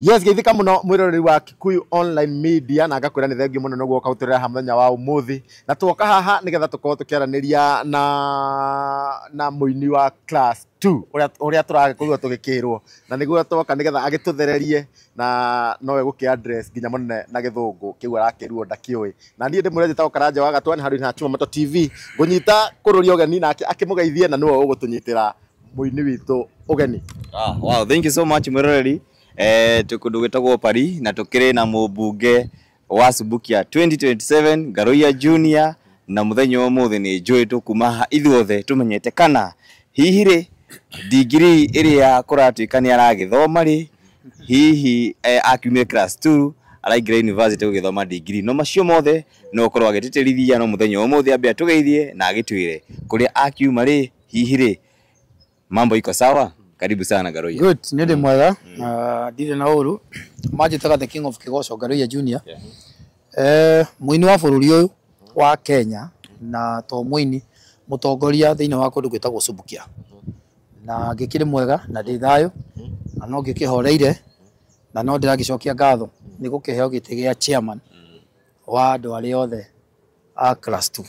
Yes, geithĩka mũno mwĩroreri wa Kikuyu Online Media, na ngakwĩra nĩ thengiũ mũno nĩguo ũka gũtũrera haha mũthenya wa ũmũthĩ, na twoka haha nĩgetha tũkorwo tũkĩaranĩria na mũini wa class 2 ũrĩa tũragĩkorirwo tũgĩkĩrwo, na nĩguo twoka nĩgetha agĩtũthererie, na nowe gũkĩ address nginya mũnene na gĩthũngũ kĩu arakĩruo ndakĩũĩ. Na niĩ ndĩmwĩre njĩtagwo Karanja wa Gatwa, nĩ handũ-inĩ ha Chuma Moto TV ngũnyita kũrũria ũgeni nake akĩmũgeithie, na nĩwe ũgũtũnyitĩra mũini witũ ũgeni. Ah, wow, thank you so much mwĩroreri. Twĩ kũndũ gwĩtagwo Paris na tũkĩrĩ na mũmbunge wa Subukia 2027 Ngaruiya Junior, na mũthenya wa ũmũthĩ nĩ njũĩ tũkuma haha ithuothe tũmenyete kana hihi rĩ degree ĩrĩa kũratuĩka nĩ aragĩthoma rĩ, hihi akiumire class 2 araingĩra university gũgĩthoma degree, no macio mothe no ũkorwo agĩtĩtĩrithia, no mũthenya wa ũmũthĩ ambe atũgeithie na agĩtwĩre kũrĩa akiuma rĩ, hihi rĩ mambo iko sawa. Karibu sana Ngaruiya. Good, nĩ ndĩ mwega, ndirĩ na ũru. Manjĩtaga the King of Kĩgoco Ngaruiya Junior. Mũini wa bũrũri ũyũ wa Kenya, na to mũini, mũtongoria thĩinĩ wa kũndũ gwĩtagwo Subukia. Na ngĩkĩrĩ mwega na ndĩ thayũ, na no ngĩkĩhoreire, na no ndĩragĩcokia ngatho nĩ gũkĩheo gĩtĩ gĩa chairman wa andũ arĩa othe a class 2.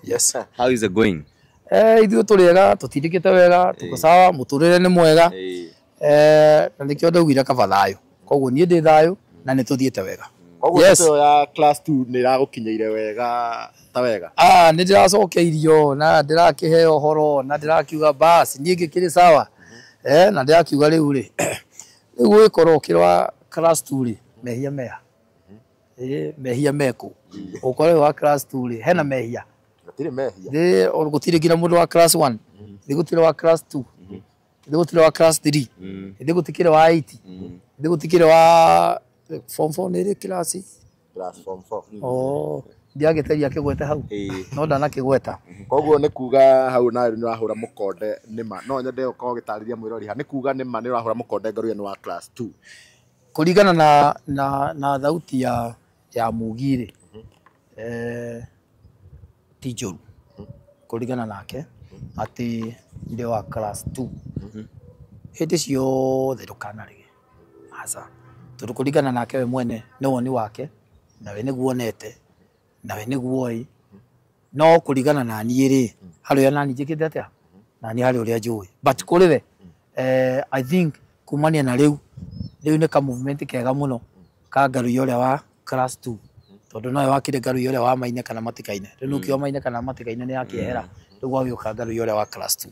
Yes. How is it going? Ithuĩ tũrĩ ega, tũtindĩkĩte wega, tuko sawa, mũtũrĩre nĩ mwega. Na nĩkĩo ndaugire kaba thayũ. Koguo niĩ ndĩ thayũ na nĩ tũthiĩte wega. Koguo ndeto ya class 2 nĩ ĩragũkinyĩire wega ta wega? Nĩ ndĩracokeirio na ndĩrakĩheo ũhoro na ndĩrakiuga bas niĩ ngĩkĩrĩ sawa. Na ndĩrakiuga rĩu rĩ, rĩu ũgĩkorwo ũkĩrĩ wa class 2 rĩ, mehia meha. Mehia mekũ. Ũkorwo wĩ wa class 2 rĩ, hena mehia. Gũtirĩ mehia. Thĩ, gũtirĩ nginya mũndũ wa class 1, thĩ gũtirĩ wa class 2, thĩ gũtirĩ wa class 3, thĩ gũtikĩrĩ wa 8, thĩ gũtikĩrĩ wa form 4 nĩ ĩrĩ class? Class form 4. Oh, ndiagĩteria kĩgwete hau. No ndanakĩgweta. Koguo nĩ kuga hau nawe nĩ ũrahũra mũkonde nĩma. No nyende ũkorwo ũgĩtarĩria mwĩrori haha, nĩ kuga nĩma nĩ ũrahũra mũkonde Ngaruiya nĩ wa class 2. Kũringana na thauti ya Mugi rĩ, ti njũru kũringana nake atĩ ndĩ wa class 2. Hĩndĩ ciothe ndũkanarege, aca, tondũ kũringana nake we mwene nĩ woni wake, na we nĩguo onete, na we nĩguo oĩ. No kũringana na niĩ rĩ, harĩ ũrĩa nani njĩkĩte atĩa, na niĩ harĩ ũrĩa njũĩ, but kũrĩ we, I think kumania na rĩu, rĩu nĩ ka movement kega mũno ka Ngaruiya ũrĩa wa class 2, tondũ nowe wakĩrĩ Ngaruiya ũrĩa wa maine kana matikaine. Rĩu nĩkĩo maine kana matikaine nĩ yakĩehera, rĩu gwagĩũka Ngaruiya ũrĩa wa class 2.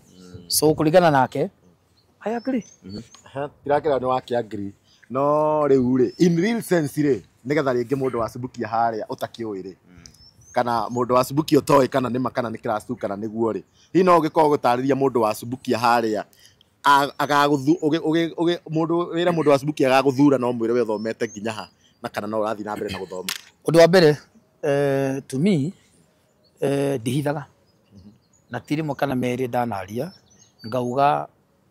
So kũringana nake I agree. Ndirakĩra nĩ wake agree. No rĩu rĩ, in real sense rĩ, nĩgetha rĩngĩ mũndũ wa Subukia harĩa ũtakĩũĩ rĩ, kana mũndũ wa Subukia ũtoĩ kana nĩma kana nĩ class 2 kana nĩguo rĩ, hihi no ũgĩkorwo ũgĩtarĩria mũndũ wa Subukia harĩa mũndũ wĩra mũndũ wa Subukia agagũthura, no mwĩre we ũthomete nginya ha, na kana no ũrathiĩ na mbere na gũthoma. Ũndũ wa mbere, to me, ndihithaga na ti rĩmwe kana merĩ ndanaria ngauga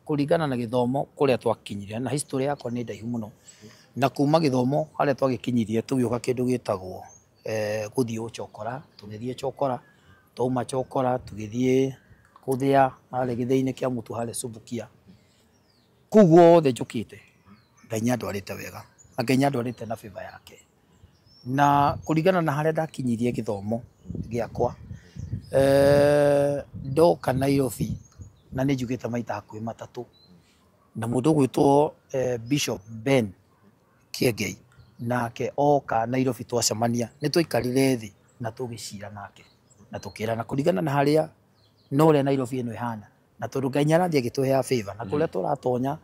kũringana na gĩthomo kũrĩa twakinyire, na history yakwa nĩ ndaihu mũno, na kuma gĩthomo harĩa twagĩkinyirie tũgĩũka kĩndũ gĩtagwo gũthiĩ ũcokora, tũgĩthiĩ cokora, twauma cokora tũgĩthiĩ gũthĩa harĩa gĩthĩi-inĩ kĩa mũtu harĩa Subukia. Kũu guothe njũkĩte Ngai nĩandwarĩte wega, na Ngai nĩandwarĩte na favor yake. Na kũringana na harĩa ndakinyirie gĩthomo gĩakwa, ndoka Nairobi na nĩ njugĩte maita hakuhĩ matatũ, na mũndũ ũgwĩtwo Bishop Ben Kiengei nake oka Nairobi twacemania nĩ twaikarire thĩ na tũgĩcira nake na tũkĩrana kũringana na harĩa na ũrĩa Nairobi ĩno ĩhana, na tondũ Ngai nĩarathiĩ agĩtũheaga favor na kũrĩa tũratonya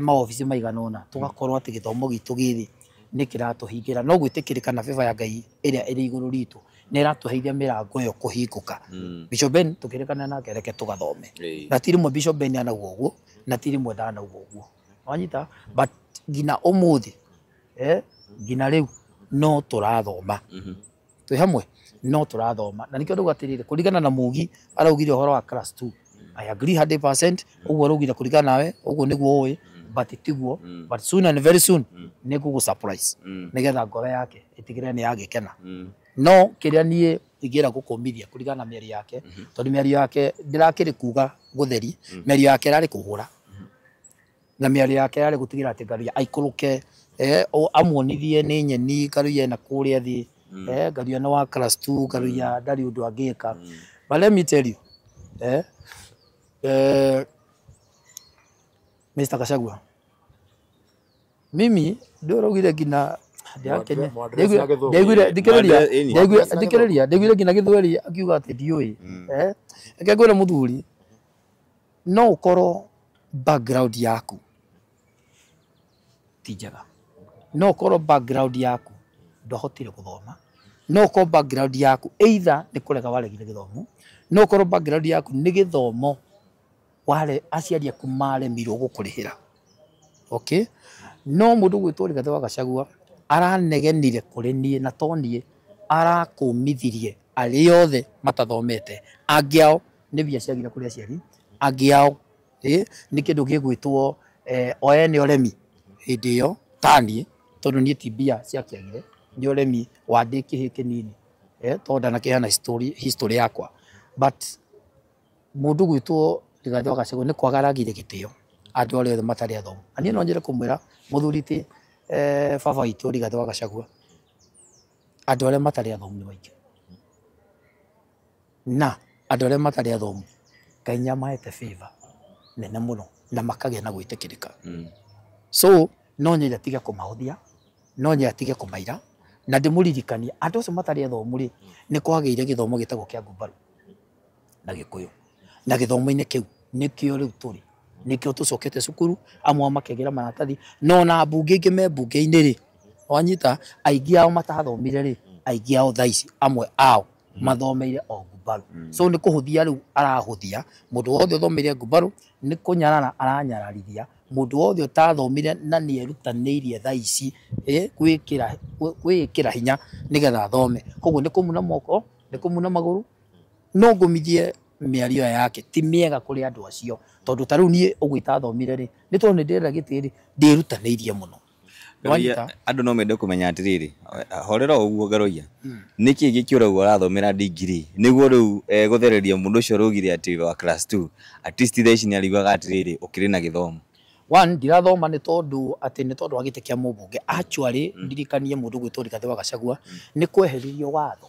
maobici maigana ũna, tũgakorwo atĩ gĩthomo gitũ gĩthĩ nĩ kĩratũhingĩra, no gwĩtĩkĩrĩka na favor ya Ngai ĩrĩa ĩrĩ igũrũ ritũ nĩ ĩratũheithia mĩrango ĩyo kũhingũka. Bishop Ben tũkĩrĩkana nake reke tũgathome. Na ti rĩmwe Bishop Ben anauga ũguo, na ti rĩmwe ndanauga ũguo. Wanyita? But nginya ũmũthĩ, nginya rĩu no tũrathoma. Twĩ hamwe no tũrathoma. Na nĩkĩo ndauga atĩrĩrĩ, kũringana na Mugi araugire ũhoro wa class 2. I agree 100%, ũguo araugire kũringana nawe, ũguo nĩguo ũĩ, but tiguo, but soon and very soon nĩ ngũgũ surprise. Nĩgetha ngoro yake ĩtigĩrĩre nĩ yagĩkena. No kĩrĩa niĩ ingĩenda gũkũmithia kũringana na mĩario yake, tondũ mĩario yake ndĩrakĩrĩ kuga gũtheri, mĩario yake ĩrarĩ kũhũra. Na mĩario yake yarĩ gũtigĩra atĩ Ngaruiya aikũrũke, amuonithie nĩ nyeni Ngaruiya ena kũrĩa thĩ, Ngaruiya nĩ wa class 2, Ngaruiya ndarĩ ũndũ angĩka. But let me tell you, Mr. Gachagua, mimi ndio ũraugire nginya thikĩrĩria ndaiguire nginya gĩthweri akiuga atĩ ndiũĩ. Reke ngwĩre mũthuri, no ũkorwo background yaku ti njega, no ũkorwo background yaku ndwahotire gũthoma, no ũkorwo background yaku either nĩ kũrega waregire gĩthomo, no ũkorwo background yaku nĩ gĩthomo ware aciari aku maremirwo gũkũrĩhĩra. Okay, no mũndũ gwĩtwo Rigathĩ wa Gachagua aranegenire kũrĩ niĩ na to niĩ, arakũmithirie arĩa othe matathomete. Angĩ ao nĩ mbia ciagire kũrĩ aciari, angĩ ao nĩ kĩndũ gĩgwĩtwo o ene ũremi hĩndĩ ĩyo ta niĩ, tondũ niĩ ti mbia ciakĩagire, nĩ ũremi wa ndĩ kĩhĩ kĩnini, tondũ ndanakĩheana history yakwa. But mũndũ gwĩtwo Rigathĩ wa Gachagua nĩ kwagaragire gĩtĩo andũ arĩa othe matarĩ athomu. Na niĩ no nyende kũmwĩra mũthuri ti baba witũ Rigathĩ wa Gachagua, andũ arĩa matarĩ athomu nĩ maingĩ, na andũ arĩa matarĩ athomu Ngai nĩamahete favor nene mũno na makagĩa na gwĩtĩkĩrĩka. So no nyende atige kũmahũthia, no nyende atige kũmaira, na ndĩmũririkanie andũ acio matarĩ athomu rĩ, nĩ kwagĩire gĩthomo gĩtagwo kĩa ngumbarũ na Gĩkũyũ, na gĩthomo-inĩ kĩu nĩkĩo rĩu tũrĩ, nĩkĩo tũcokete cukuru, amwe makegĩra maratathi, no na mbunge ingĩ me mbunge-inĩ rĩ, wanyita aingĩ ao matathomire rĩ, aingĩ ao thaa ici amwe ao mathomeire o ngumbarũ. So nĩ kũhũthia rĩu arahũthia mũndũ wothe ũthomeire ngumbarũ, nĩ kũnyarara aranyararithia mũndũ wothe ũtathomire na nĩ erutanĩirie thaa ici kwĩĩkĩra hinya nĩgetha athome. Koguo nĩ kũmuna moko, nĩ kũmuna magũrũ. No ngũmithie mĩario yake ti mĩega kũrĩ andũ acio, tondũ ta rĩu niĩ ũguo itathomire rĩ, nĩ tondũ nĩ ndĩrenda gĩtĩ rĩ, ndĩrutanĩirie mũno. Andũ no mende kũmenya atĩrĩrĩ, horera o ũguo Ngaruiya, nĩkĩ gĩkĩ ũrauga ũrathomera degree nĩguo rĩu gũthereria mũndũ ũcio ũraugire atĩ wa class 2 at least thaa ici nĩ ariguaga atĩrĩrĩ ũkĩrĩ na gĩthomo. One, ndirathoma nĩ tondũ atĩ nĩ tondũ wa gĩtĩ kĩa mũmbunge. Actually ndirikanie mũndũ gwĩtwo Rigathĩ wa Gachagua nĩ kweheririo watho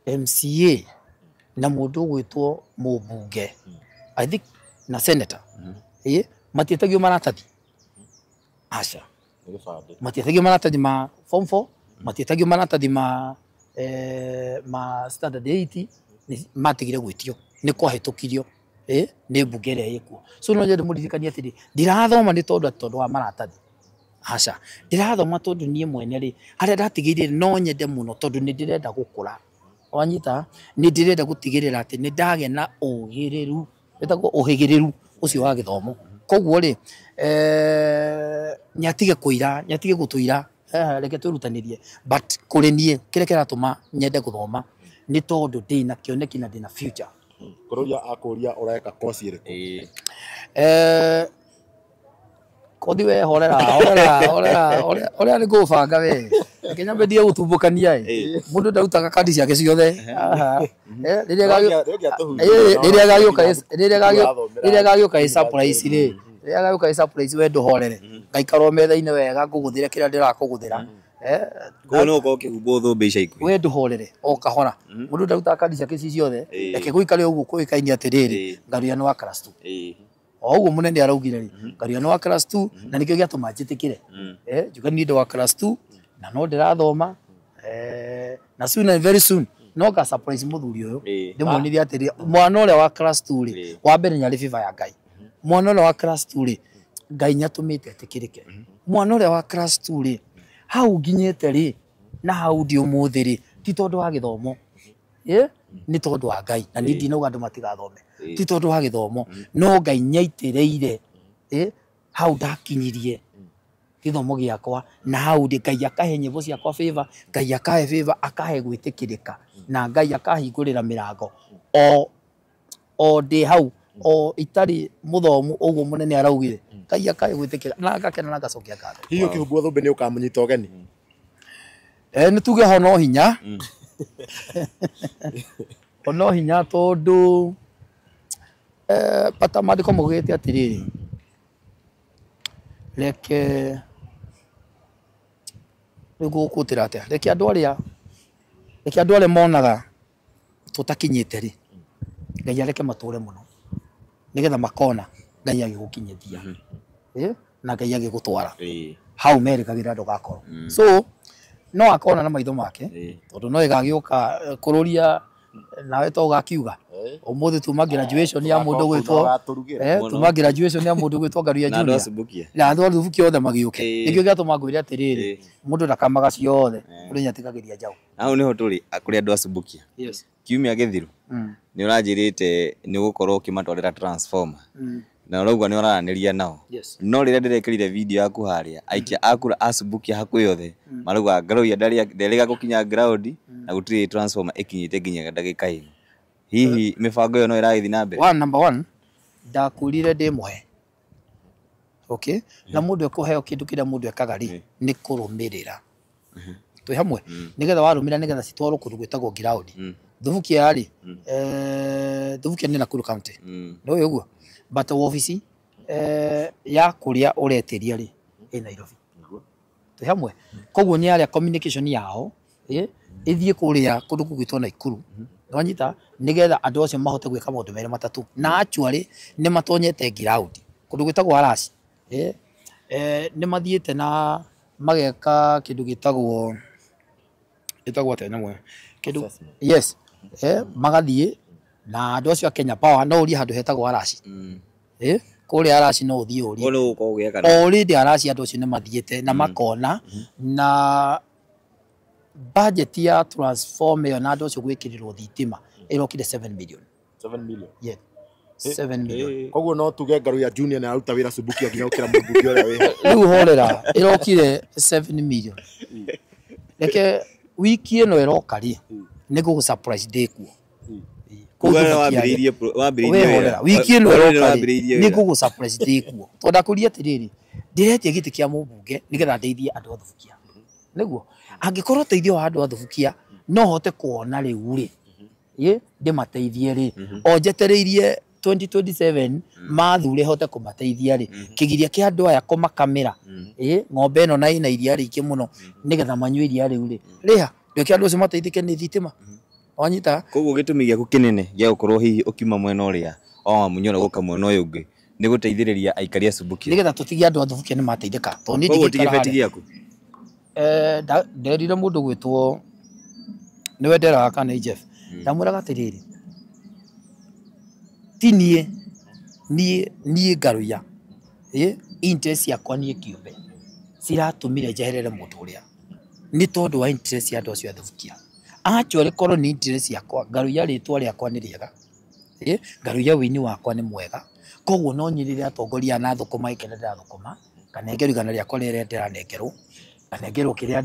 MCA na mũndũ gwĩtwo mũmbunge, I think na senator, matiĩtagio maratathi. Aca, matiĩtagio maratathi ma form 4, matiĩtagio maratathi ma ma standard 8, matigire gwĩtio, nĩ kwahĩtũkirio nĩ mbunge ĩrĩa ĩkuo. So no nyende mũririkanie atĩrĩ, ndirathoma nĩ tondũ wa maratathi. Aca, ndirathoma tondũ niĩ mwene rĩ, harĩa ndatigĩire no nyende mũno tondũ nĩ ndĩrenda gũkũra. Wanyita, nĩ ndĩrenda gũtigĩrĩra atĩ nĩ ndagĩa na ũgĩrĩru, wĩtagwo ũhĩgĩrĩru ũcio wa gĩthomo. Koguo rĩ, nĩatige kũira, nĩatige gũtũira, reke twĩrutanĩrie. But kũrĩ niĩ kĩrĩa kĩratũma nyende gũthoma nĩ tondũ ndĩna kĩoneki na ndĩna future. Kũrũria akũria ũreka kosi ĩrĩkũ? Kothi we horera horera horera horera nĩ ngũbanga we. Reke nyambe ndige gũtumbũkania ĩ. Mũndũ ndarutaga kandi ciake ciothe. Rĩrĩa gagĩũka ĩ surprise rĩ, rĩrĩa gagĩũka ĩ surprise we ndũhorere. Ngaikara o metha-inĩ wega ngũgũthĩre kĩrĩa ndĩrakũgũthĩra. Koguo no ũkorwo ũkĩhumbwo thũmbĩ ica ikuhĩ. We ndũhorere o kahora. Mũndũ ndarutaga kandi ciake ci ciothe. Reke gũikare ũguo kũĩkaine atĩrĩrĩ, Ngaruiya nĩ wa class 2. O ũguo mũnene araugire rĩ, Ngaruiya nĩ wa class 2 na nĩkĩo gĩatũma njĩtĩkĩre. Njuge niĩ ndĩ wa class 2 na no ndĩrathoma, na soon and very soon no nga surprise mũthuri ũyũ, ndĩmuonithie atĩrĩ, mwana ũrĩa wa class 2 rĩ, wa mbere nĩ arĩ favor ya Ngai. Mwana ũrĩa wa class 2 rĩ, Ngai nĩatũmĩte etĩkĩrĩke. Mwana ũrĩa wa class 2 rĩ, hau nginyĩte rĩ, na hau ndĩ ũmũthĩ rĩ, ti tondũ wa gĩthomo, nĩ tondũ wa Ngai. Na niĩ ndinauga andũ matigathome, ti tondũ wa gĩthomo, no Ngai nĩaitĩrĩire hau ndakinyirie gĩthomo gĩakwa, na hau ndĩ Ngai akahe nyĩmbo ciakwa favor, Ngai akahe favor, akahe gwĩtĩkĩrĩka, na Ngai akahingũrĩra mĩrango o ndĩ hau, o itarĩ mũthomu ũguo mũnene araugire, Ngai akahe gwĩtĩkĩra na ngakena na ngacokia ngatho. Hihi ũkĩhumbwo thũmbĩ nĩ ũkamũnyita ũgeni? Nĩ tuge ho no hinya. Ho no hinya tondũ bata maandĩko maugĩte atĩrĩrĩ, Reke rĩu gũkũtĩra atĩa, reke andũ arĩa monaga tũtakinyĩte rĩ, Ngai areke matũre mũno nĩgetha makona Ngai agĩgũkinyithia na Ngai agĩgũtwara hau merĩgagĩrĩra ndũgakorwo. So no akona na maitho make tondũ no ĩgagĩũka kũrũria nawe to ũgakiuga ũmũthĩ tuma graduation ya mũndũ gwĩtwo tuma graduation ya mũndũ gwĩtwo Ngaruiya Junior na andũ a Thubukia othe magĩũke. Nĩkĩo gĩatũma ngwĩre atĩrĩrĩ, mũndũ ndakamaga ciothe, mũndũ nĩatigagĩria njaũ. Hau nĩho tũrĩ kũrĩ andũ a Subukia. Kiumia gĩthiru nĩ ũranjĩrĩte nĩ ũgũkorwo ũkĩmatwarĩra transformer na ũrauga nĩ ũraranĩria nao. No rĩrĩa ndĩrekĩrire video yaku harĩa, aikia a kura a Subukia hakuhĩ othe marauga Ngaruiya nderĩga gũkinya ground na gũtirĩ transformer ĩkinyĩte nginya ndagĩka ĩno. Hihi mĩbango ĩyo no ĩragĩthiĩ na mbere? Number one, ndakwĩrire ndĩmũhe. Okay? Na mũndũ ekũheo kĩndũ kĩrĩa mũndũ ekaga rĩ, nĩ kũrũmĩrĩra. Twĩ hamwe nĩgetha warũmĩrĩra nĩgetha citwarwo kũndũ gwĩtagwo ground. Thubukia rĩ, Thubukia nĩ Nakuru County. Nĩũĩ ũguo? But wabici ya kũrĩa ũretĩria rĩ, ĩ Nairobi. Twĩ hamwe. Koguo nĩ arĩa communication yao ĩthiĩ kũrĩa kũndũ kũgwĩtwo Nakuru. Nĩwanyita? Nĩgetha andũ acio mahote gwĩka maũndũ merĩ matatũ. Na actually nĩ matonyete ground kũndũ gwĩtagwo Araci. Nĩ mathiĩte na mageka kĩndũ gĩtagwo atĩa nyamũ ĩyo? Kĩndũ, yes. Magathiĩ na andũ acio a Kenya Power no ũrie handũ hetagwo Araci. Kũrĩa Araci no ũthiĩ ũrie. Already Araci andũ acio nĩ mathiĩte na makona na budget ya transform ĩyo na andũ acio gwĩkĩrĩrwo thitima ĩrokire 7 million. 7 million. Yeah. 7 million. Koguo no tuge Ngaruiya Junior nĩ aruta wĩra Subukia nginya gũkĩra mũmbunge ũrĩa wĩ ho. Rĩu horera ĩrokire 7 million. Reke wiki ĩno ĩroka rĩ, nĩ ngũgũ surprise ndĩ kuo. Wiki ĩno ĩroka rĩ, nĩ ngũgũ surprise ndĩ kuo. Tondũ ndakũria atĩrĩrĩ, ndĩretia gĩtĩ kĩa mũmbunge nĩgetha ndeithie andũ a Thubukia. Nĩguo angĩkorwo ũteithio wa andũ a Thubukia no hote kuona rĩu rĩ, ndĩmateithie rĩ, o njetereirie 2027 mathure hote kũmateithia rĩ, kĩgiria kĩa andũ aya kũmakamĩra ng'ombe ĩno na ĩna iria rĩingĩ mũno nĩgetha manyue iria rĩu rĩ, rĩha ndwĩke andũ acio mateithĩke nĩ thitima. Wanyita? Koguo gĩtũmi gĩaku kĩnene gĩa gũkorwo hihi ũkiuma mwena ũrĩa wa Wamunyoro gũka mwena ũyũ ũngĩ nĩ gũteithĩrĩria aikari a Subukia nĩgetha tũtigie andũ a Thubukia nĩ mateithĩka. Tondũ niĩ Koguo ti kĩbeti gĩaku? Nderire mũndũ gwĩtwo nĩwe nderaga kana nĩ Jeff, ndamwĩraga atĩrĩrĩ, ti niĩ niĩ Ngaruiya interest ciakwa niĩ kĩũmbe ciratũmire njeherere mũndũ ũrĩa nĩ tondũ wa interest cia andũ acio a Thubukia. Actually korwo nĩ interest ciakwa, Ngaruiya rĩtwa rĩakwa nĩ rĩega, Ngaruiya wĩini wakwa nĩ mwega, koguo no nyĩrĩre atongoria na thũkũma gĩkĩrĩa ndĩrathũkũma, kana ngengerwo igana rĩakwa rĩrĩa ndĩranengerwo, kana ngengerwo kĩrĩa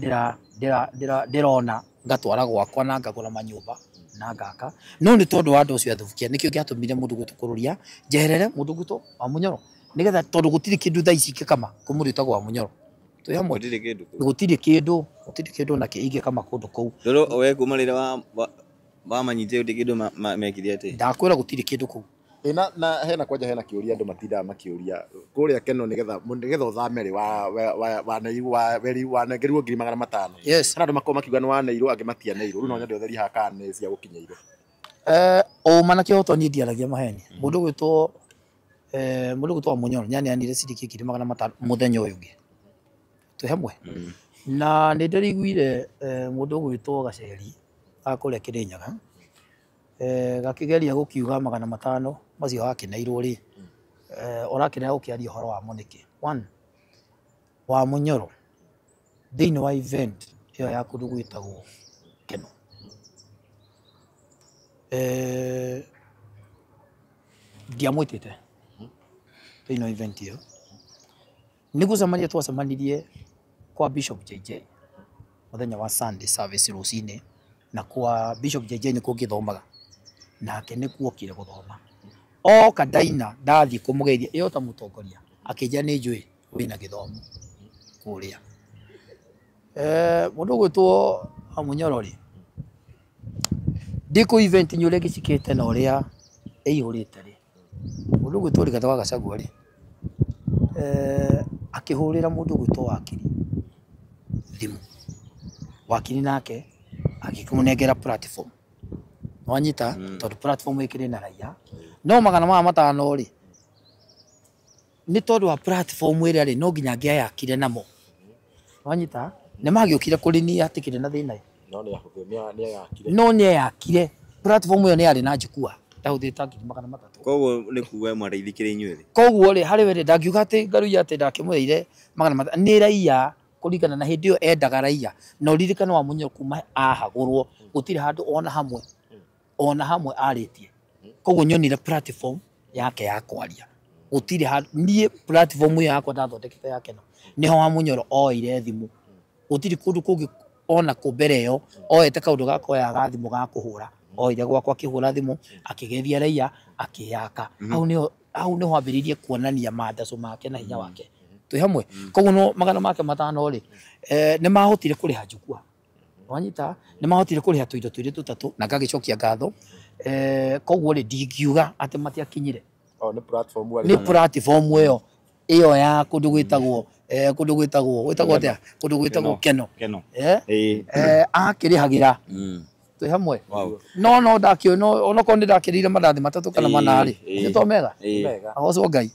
ndĩrona ngatwara gwakwa na ngagũra manyũmba na ngaka. No nĩ tondũ wa andũ acio a Thubukia nĩkĩo gĩatũmire mũndũ gwĩtwo kũrũria njeherere mũndũ gwĩtwo Wamunyoro nĩgetha tondũ gũtirĩ kĩndũ thaa ici ingĩkama kũ mũndũ wĩtagwo Wamunyoro. Twĩ hamwe? Gũtirĩ kĩndũ, gũtirĩ kĩndũ nakĩ ingĩkama kũndũ kũu. Rĩu we kuma rĩrĩa wamanyitire gũtirĩ kĩndũ mekire atĩ? Ndakwĩra gũtirĩ kĩndũ kũu. Na hena kwanja hena kĩũria andũ matindaga makĩũria kũrĩa Keno nĩgetha ũthame rĩ wanengerirwo 500,000. Yes. Hena andũ makoragwo makiuga nĩ waneirwo angĩ matianeirwo. Rĩu no nyende ũtherie haha kana nĩ cia gũkinyĩirwo. Ũma na kĩhoto niĩ ndiaragia maheni. Mũndũ gwĩtwo Wamunyoro nĩaneanire ciringi 500,000 mũthenya ũyũ ũngĩ. Twĩ hamwe? Na nĩ ndĩraiguire mũndũ ũgwĩtwo Gaceri ga kũrĩa Kĩrĩnyaga gakĩgeria gũkiuga 500 macio wakĩneirwo rĩ, ũrakĩrega gũkĩaria ũhoro wamo nĩkĩ? One, Wamunyoro thĩinĩ wa event ĩyo ya kũndũ gwĩtagwo Keno, ndiamwĩtĩte thĩinĩ wa event ĩyo, nĩ gũcemania twacemanirie kwa Bishop JJ mũthenya wa Sunday service rũcinĩ, na kwa Bishop JJ nĩkuo ngĩthomaga nake nĩkuo okire gũthoma. Oka ndaina ndathiĩ kũmũgeithia ĩyo ta mũtongoria akĩnjĩra nĩ njũĩ wĩna gĩthomo kũrĩa. Mũndũ ũgwĩtwo Wamunyoro rĩ, ndĩ kũ event nyũrĩa gĩcikĩte na ũrĩa ĩihũrĩte rĩ, mũndũ ũgwĩtwo Rigathĩ wa Gachagua rĩ, Akĩhũrĩra mũndũ ũgwĩtwo Wakiri thimũ. Wakiri nake agĩkĩmũnengera platform. Wanyita tondũ platform ĩkĩrĩ na raia. No magana maya matano rĩ, nĩ tondũ wa platform ĩrĩa rĩ, no nginya angĩayakire namo. Wanyita nĩ magĩũkire kũrĩ niĩ hatikĩrĩ na thĩna. No nĩ ayakire. No nĩ eyakire platform ĩyo, nĩ yarĩ na njukua ndahũthĩrĩte 300,000. Koguo nĩ kuga mwateithĩkire inyuĩ. Koguo rĩ, harĩ we rĩ, ndangiuga atĩ Ngaruiya atĩ ndakĩmũheire 500 nĩ raia kũringana na hĩndĩ ĩyo endaga raia. Na ũririkane wa Munyoro kuma ahagũrwo gũtirĩ handũ ona hamwe, ona hamwe arĩtie. Koguo nyonire platform yake ya kwaria gũtirĩ handũ. Niĩ platform ĩyo yakwa ndathondekete yake no nĩho wa Munyoro oire thimũ. Gũtirĩ kũndũ kũngĩ ona kũ mbere ĩyo oete kaũndũ ga koyaga thimũ ga kũhũra. Oire gwakwa akĩhũra thimũ, akĩgeithia raia, akĩyaka. Hau nĩho, hau nĩho ambĩrĩirie kuonania mandaco make na hinya wake. Twĩ hamwe. Koguo no magana make matano rĩ, nĩ mahotire kũrĩha njukua. Wanyita nĩ mahotire kũrĩha tũindo twĩrĩ tũtatũ na ngagĩcokia ngatho. Koguo rĩ, ndingiuga atĩ matiakinyire. Oh, nĩ platform warĩ. Nĩ platform ĩyo ya kũndũ gwĩtagwo kũndũ gwĩtagwo atĩa, kũndũ gwĩtagwo Keno. Keno. Akĩrĩhagĩra. Twĩ hamwe. No no ndakĩũĩ, no onokorwo nĩ ndakĩrĩire mandathi matatũ kana mana rĩ, nĩ to mega. Mega. Agocwo Ngai.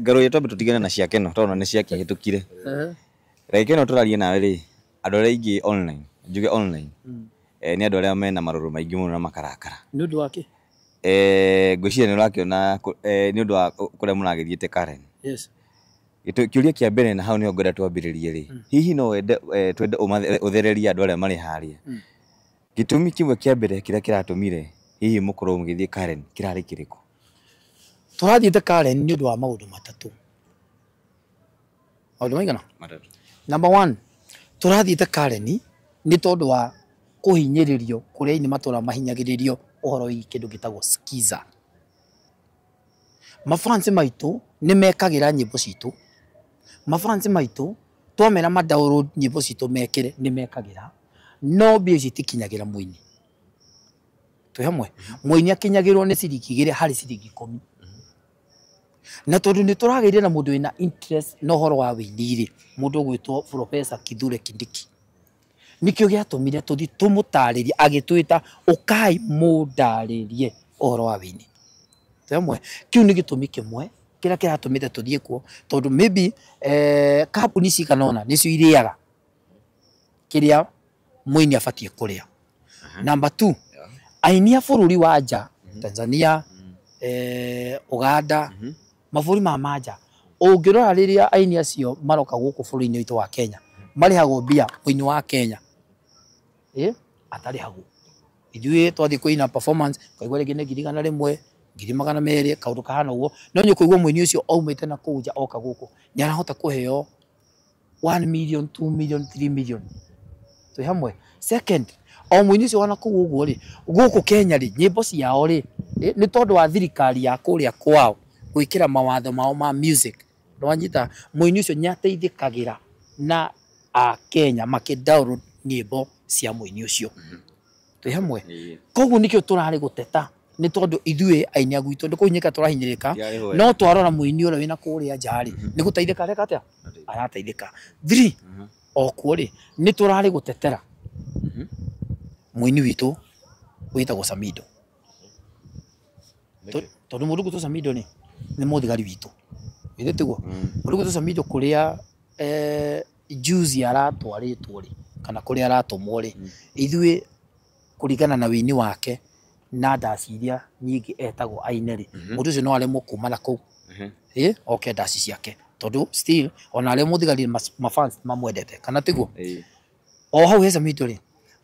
Ngaruiya, twambe tũtigane na cia Keno tondũ nĩ ciakĩhĩtũkire. Reke ĩno tũrarie nawe rĩ, andũ arĩa aingĩ online, njuge online, nĩ andũ arĩa mena marũrũ maingĩ mũno na makarakara. Nĩ ũndũ wa kĩ? Ngwĩciria nĩ ũrakĩona nĩ ũndũ wa kũrĩa mũragĩthiĩte Karen. Yes. Kĩũria kĩa mbere na hau nĩho ngwenda twambĩrĩrie rĩ, hihi no wende twende ũthererie andũ arĩa marĩ harĩa gĩtũmi kĩmwe kĩa mbere kĩrĩa kĩratũmire hihi mũkorwo mũgĩthiĩ Karen kĩrarĩ kĩrĩkũ? Tũrathiĩte Karen nĩ ũndũ wa maũndũ matatũ. Maũndũ maigana? Matatũ. Number one, tũrathiĩte Karen nĩ tondũ wa kũhinyĩrĩrio kũrĩa aini matũra mahinyagĩrĩrio ũhoro wĩgiĩ kĩndũ gĩtagwo skiza. Mafansi maitũ nĩ mekagĩra nyĩmbo citũ. Mafansi maitũ twamera ma download nyĩmbo citũ mekĩre, nĩ mekagĩra, no mbia ici itikinyagĩra mũini. Twĩ hamwe. Mũini akinyagĩrwo nĩ ciringi 2 harĩ ciringi 10. Na tondũ nĩ tũragĩire na mũndũ wĩna interest na ũhoro wa wĩini rĩ, mũndũ ũgwĩtwo Professor Kithure Kindiki, nĩkĩo gĩatũmire tũthiĩ tũmũtarĩrie. Agĩtwĩta, ũkai mũndarĩrie ũhoro wa wĩini. Twĩ hamwe. Kĩu nĩ gĩtũmi kĩmwe kĩrĩa kĩratũmĩte tũthiĩ kuo, tondũ maybe kambuni cigana ũna nĩcio irĩaga kĩrĩa mũini abatiĩ kũrĩa. Number two, aini a bũrũri wa nja, Tanzania, Uganda, mabũrũri ma manja, ũngĩrora rĩrĩa aini acio maroka gũkũ bũrũri-inĩ witũ wa Kenya, marĩhagwo mbia mũini wa Kenya atarĩhagwo. Ithuĩ twathiĩ kũina performance ũkaigua rĩngĩ nĩ 100,000, 200,000, kaũndũ kahana ũguo. No nĩ ũkũigua mũini ũcio aumĩte na kũu nja oka gũkũ nĩ arahota kũheo 1 million, 2 million, 3 million. Twĩ hamwe. Second, o mũini ũcio wana kũu ũguo rĩ, gũkũ Kenya rĩ, nyĩmbo ciao rĩ, nĩ tondũ wa thirikari ya kũrĩa kwao gwĩkĩra mawatho mao ma music, nĩwanyita, mũini ũcio nĩ ateithĩkagĩra na akenya makĩ download nyĩmbo cia mũini ũcio. Twĩ hamwe. Koguo nĩkĩo tũrarĩ gũteta, nĩ tondũ ithuĩ aini a gwitũ nĩ kũhinyĩka tũrahinyĩrĩka. No twarora mũini ũrĩa wĩna kũrĩa nja rĩ, nĩ gũteithĩka areka atĩa, arateithĩka. Three, o kuo rĩ, nĩ tũrarĩ gũtetera mũini witũ wĩtagwo Samido. Tondũ mũndũ ũgwĩtwo Samido nĩ mũthigari witũ, githĩ tiguo? Mũndũ ũgwĩtwo Samido kũrĩa juzi aratwarĩtwo rĩ, kana kũrĩa aratũmwo rĩ, ithuĩ kũringana na wĩini wake na ndaci iria nyingĩ etagwo aine rĩ, mũndũ ũcio no aremwo kuma na kũu oke ndaci ciake, tondũ still ona arĩa mũthigari mafans mamwendete, kana tiguo? O hau he Samido rĩ,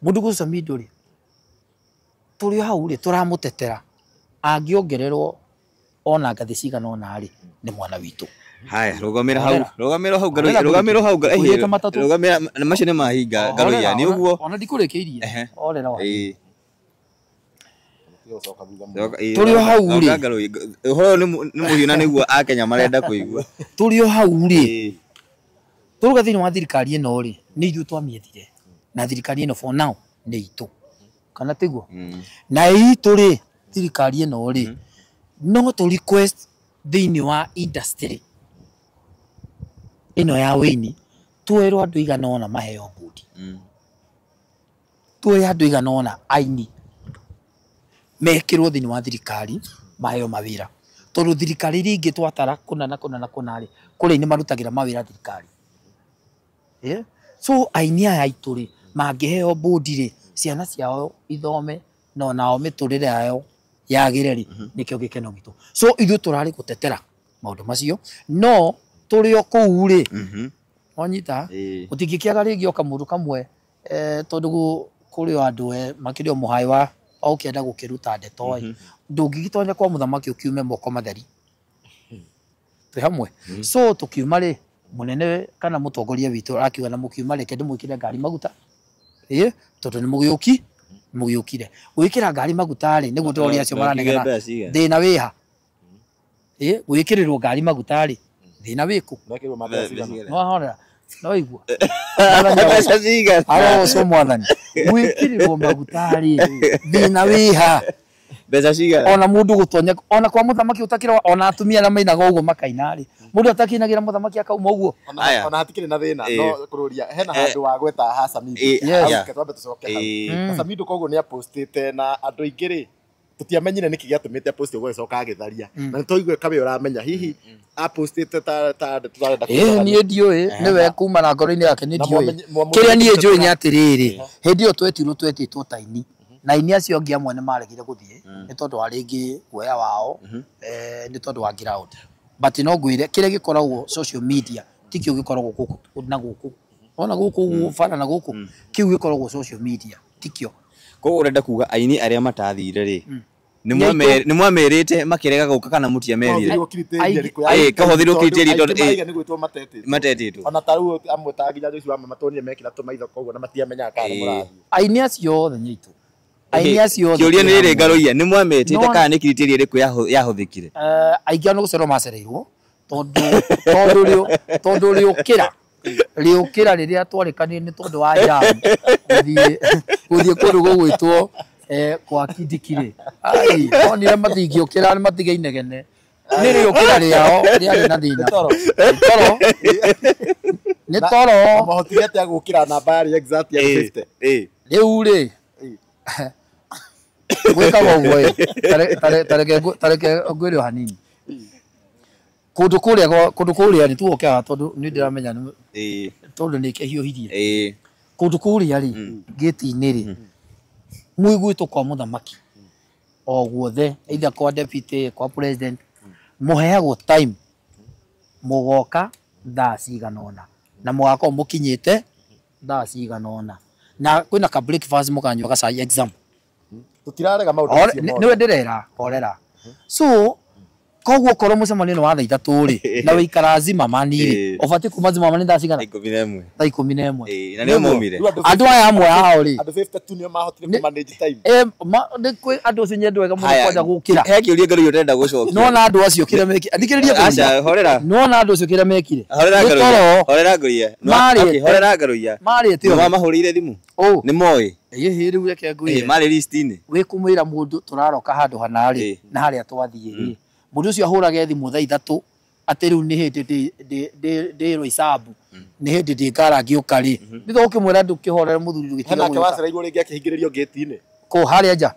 mũndũ ũgwĩtwo Samido rĩ, tũrĩ o hau rĩ, tũramũtetera angĩongererwo ona ngathĩ cigana ũna rĩ, nĩ mwana witũ. Haya, rũgamĩra hau. Horera. Rũgamĩra hau, Ngaruiya. Horera. Rũgamĩra hau. Ũiyĩte matatũ. Rũgamĩra macio nĩ mahinga, Ngaruiya, nĩ ũguo. Ona ndikũrĩkĩirie. Horera wa. Gũcoka thutha mũno. Tũrĩ o hau rĩ. Coka, Ngaruiya. Ũhoro ũyũ nĩ mũhiũ na nĩguo akenya marenda kũigua. Tũrĩ o hau rĩ, tũruga thĩinĩ wa thirikari ĩno rĩ, nĩ ithuĩ twamĩethire, na thirikari ĩno for now nĩ itũ, kana tiguo? Na itũ rĩ, thirikari ĩno rĩ, no tũ request thĩinĩ wa industry. Ĩno ya wĩini tuoerwo andũ igana ũna maheo mbũndi. Tuoe andũ igana ũna aini mekĩrwo thĩinĩ wa thirikari maheo mawĩra, tondũ thirikari iria ingĩ twatara kũna na kũna na kũna rĩ, kũrĩa nĩ marutagĩra mawĩra thirikari. Yeah? So aini aya aitũ rĩ, mangĩheo mbũndi rĩ, ciana ciao ithome no nao mĩtũrĩre yao yagĩre rĩ, nĩkĩo gĩkeno gitũ. So ithuĩ tũrarĩ gũtetera maũndũ macio, no tũrĩ o kũu rĩ, wanyita, gũtingĩkĩaga rĩngĩ o kamũndũ kamwe, tondũ kũrĩ o andũ makĩrĩ o mũhaĩ wa ũkĩenda gũkĩruta ndeto ĩ, ndũngĩgĩtonya kwa mũthamaki ũkiume moko matheri. Twĩ hamwe. So tũkiuma rĩ, mũnene kana mũtongoria witũ arakiuga na mũkiuma reke ndĩmwĩkĩre ngari maguta, ĩ tondũ nĩ mũgĩũki mũgĩũkire gwĩkĩra ngari maguta rĩ, nĩguo ndĩroria acio maranegena thĩna wĩha, ĩ gwĩkĩrĩrwo ngari maguta rĩ, thĩna wĩkũ? No ahorera no igua arogocwo mwathani, gwĩkĩrĩrwo maguta rĩ, thĩna wĩha? Mbeca cigana? Ona mũndũ gũtonya ona kwa mũthamaki ũtakĩra, ona atumia arĩa mainaga ũguo makaina rĩ, mũndũ atakĩinagĩra mũthamaki akauma ũguo. Ona hatikĩrĩ na thĩna, no kũrũria hena handũ wa gweta ha Samido. Twambe tũcoke hau. Samido koguo nĩ apostĩte na andũ aingĩ rĩ, tũtiamenyire nĩkĩ gĩatũmĩte aposte ũguo agĩcoka agĩtharia. Na nĩtwaigua kawe ũramenya hihi apostĩte ta tũtarenda. Niĩ ndiũĩ, nĩwe kuma na ngoro-inĩ yake nĩ ndiũĩ. Kĩrĩa niĩ njũĩ nĩ atĩrĩrĩ, hĩndĩ ĩyo twetirwo twetĩtwo ta aini, na aini acio angĩ amwe nĩ maregire gũthiĩ nĩ tondũ wa rĩngĩ guoya wao, nĩ tondũ wa ground. But no ngwĩre kĩrĩa gĩkoragwo social media tikĩo gĩkoragwo gũkũ na gũkũ, ona gũkũ bara na gũkũ, kĩu gĩkoragwo social media tikĩo. Koguo ũrenda kuga aini arĩa matathire rĩ, nĩ mwamerĩte makĩrega gũka kana mũtiamerire? Kahũthĩrwo criteria tondũ matetĩtwo. Ona ta rĩu amwe ta nginya Joyce wa Mama tuonire mekĩra tũmaitho koguo na matiamenyaga kana nĩ mũrathiĩ. Aini acio othe nyaitũ, aini acio othe. Kĩũria nĩ rĩrĩ Ngaruiya, nĩ mwametĩte kana nĩ criteria ĩrĩkũ yahũthĩkire? Aingĩ ao nĩ gũcererwo macereirwo tondũ rĩũkĩra rĩũkĩra rĩrĩa twarĩkanire nĩ tondũ wa jam gũthiĩ kũndũ gũgwĩtwo kwa Kindiki rĩ, ai onire matingĩũkĩra matige inegene, nĩ rĩũkĩra rĩao rĩarĩ na thĩna. Toro nĩ toro. Mahotire atĩa gũkĩra namba yarĩ exact ya 50? Rĩu rĩ gwĩkaga ũguo ĩ, tareke ngwĩre o hanini. Kũndũ kũrĩa nĩ tuoke haha tondũ nĩ ndĩramenya tondũ nĩ kĩhiũhirie. Kũndũ kũrĩa rĩ, gĩti-inĩ rĩ, mwĩgwĩtwo kwa mũthamaki o guothe, either kwa deputy, kwa president, mũheagwo time mũgoka thaa cigana ũna na mũgakorwo mũkinyĩte thaa cigana ũna, na kwĩna ka breakfast mũkanyua gacai exam. Tũtirarega maũndũ macio mothe. Nĩwe ndĩrera horera. So koguo korwo mũcemanio nĩ wa thaa ithatũ rĩ, na wĩikara Zimmerman rĩ, ũbatiĩ kuma Zimmerman thaa cigana? 11. Thaa 11. Na nĩo maumire. Andũ aya amwe ao rĩ, andũ 52 nĩo mahotire kũ manage time. Nĩ kwĩ andũ acio nyendwo wega mũno kwanja gũkĩra. He kĩũria Ngaruiya ũrenda gũcokia. Nĩwona andũ acio kĩrĩa mekire. Thikĩrĩria kũrĩa. Aca, horera. Nĩwona andũ acio kĩrĩa mekire. Horera Ngaruiya. Horera Ngaruiya. Horera Ngaruiya. Marĩte othe. Nĩwamahũrĩire thimũ? Nĩ moĩ? Ĩhĩ rĩu reke ngwĩre. Marĩ list-inĩ. Wĩkũmwĩra mũndũ tũraroka handũ hana rĩ, na harĩa twathiĩ rĩ, mũndũ ũcio ahũrage thimũ thaa ithatũ atĩ rĩu nĩ hĩndĩ ndĩ Roysambu, nĩ hĩndĩ ndĩ ngara ngĩũka rĩ, nĩ tũgũkĩmwĩra ndũkĩhorere mũthuri ndũgĩtige Hena gũgĩũka. wacereirwo rĩngĩ akĩhingĩrĩrio gate-inĩ. Kũ harĩa nja?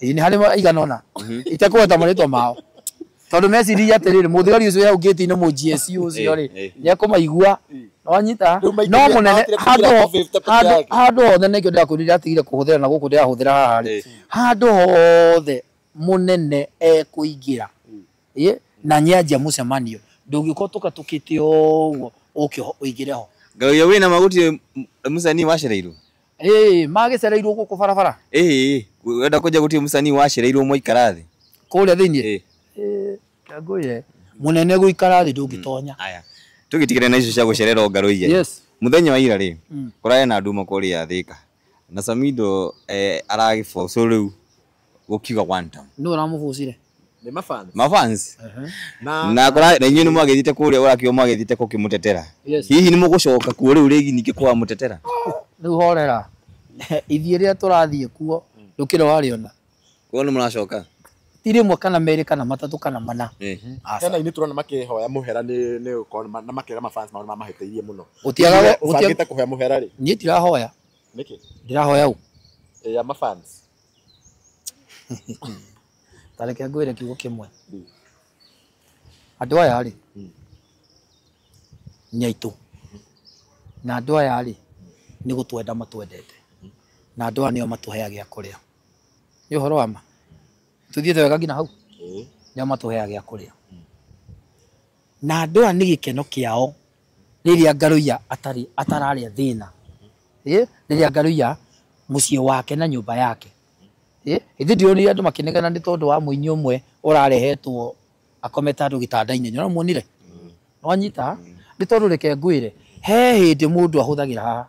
Ĩĩ nĩ harĩ aigana ũna. Itekũgweta marĩtwa mao. Tondũ meciririe atĩrĩrĩ, mũthigari ũcio wĩ hau gate-inĩ mũ GSU ũcio rĩ, nĩekũmaigua. Nĩwanyita? No mũnene handũ hothe nĩkĩo ndĩrakwĩrire ndĩratigire kũhũthĩra na gũkũ ndĩrahũthĩra haha rĩ, handũ hothe mũnene ekũingĩra na nĩanjia mũcemanio, ndũngĩkorwo tũkatũkĩte ũguo ũke ũingĩre ho. Ngaruiya wĩna ma gũtirĩ mũcanii wacereirwo? Ĩĩ magĩcereirwo gũkũ barabara. Ĩĩ wenda kũnjĩra gũtirĩ mũcanii wacereirwo mwaikara thĩ? Kũrĩa thĩinĩ? Ĩĩ ngwĩre mũnene gũikara thĩ ndũngĩtonya. Aya tũgĩtigĩre na icio cia gũcererwo Ngaruiya. Yes. Mũthenya wa ira rĩ, kũrarĩ na nduma kũrĩa Thĩka na Samido aragĩbocwo rĩu gũkiuga one time. Nũ ũramũbocire? Nĩ mafans. Mafans. Na kũra na inyuĩ nĩ mwagĩthiĩte kũrĩa ũrakiuga mwagĩthiĩte gũkĩmũtetera. Hihi nĩ mũgũcoka kuo rĩu rĩngĩ ningĩ kũamũtetera? Rĩu horera. Ithuĩ rĩrĩa tũrathiĩ kuo ndũkĩrĩ warĩona. Kuo nĩ mũracoka? Ti rĩmwe kana merĩ kana matatũ kana mana. Aca. Hena ini turona makihoya muhera ni ukorwo na makera mafans mao mamahĩtĩirie mũno. Gũtiagaga Ũbangĩte kũhoya mũhera rĩ? Niĩ ndirahoya. Nĩkĩ? Ndirahoya ũ? Ya mafans. Ta reke ngwĩre kiugo kĩmwe. Andũ aya rĩ, nĩ aitũ. Na andũ aya rĩ, nĩ gũtwenda matwendete. Na andũ aya nĩo matũheaga gĩa kũrĩa. Nĩ ũhoro wa ma? Tũthiĩte wega nginya hau? Nĩo matũheaga gĩa kũrĩa. Na andũ aya nĩ gĩkeno kĩao rĩrĩa Ngaruiya atarĩ atararĩa thĩna. Rĩrĩa Ngaruiya mũciĩ wake na nyũmba yake. Ithuĩ ndĩronire andũ makĩnegena nĩ tondũ wa mũini ũmwe ũrarehetwo akomete handũ gĩtanda-inĩ. Nĩũramuonire? Nĩwanyita? Nĩ tondũ reke ngwĩre, he hĩndĩ mũndũ ahũthagĩra haha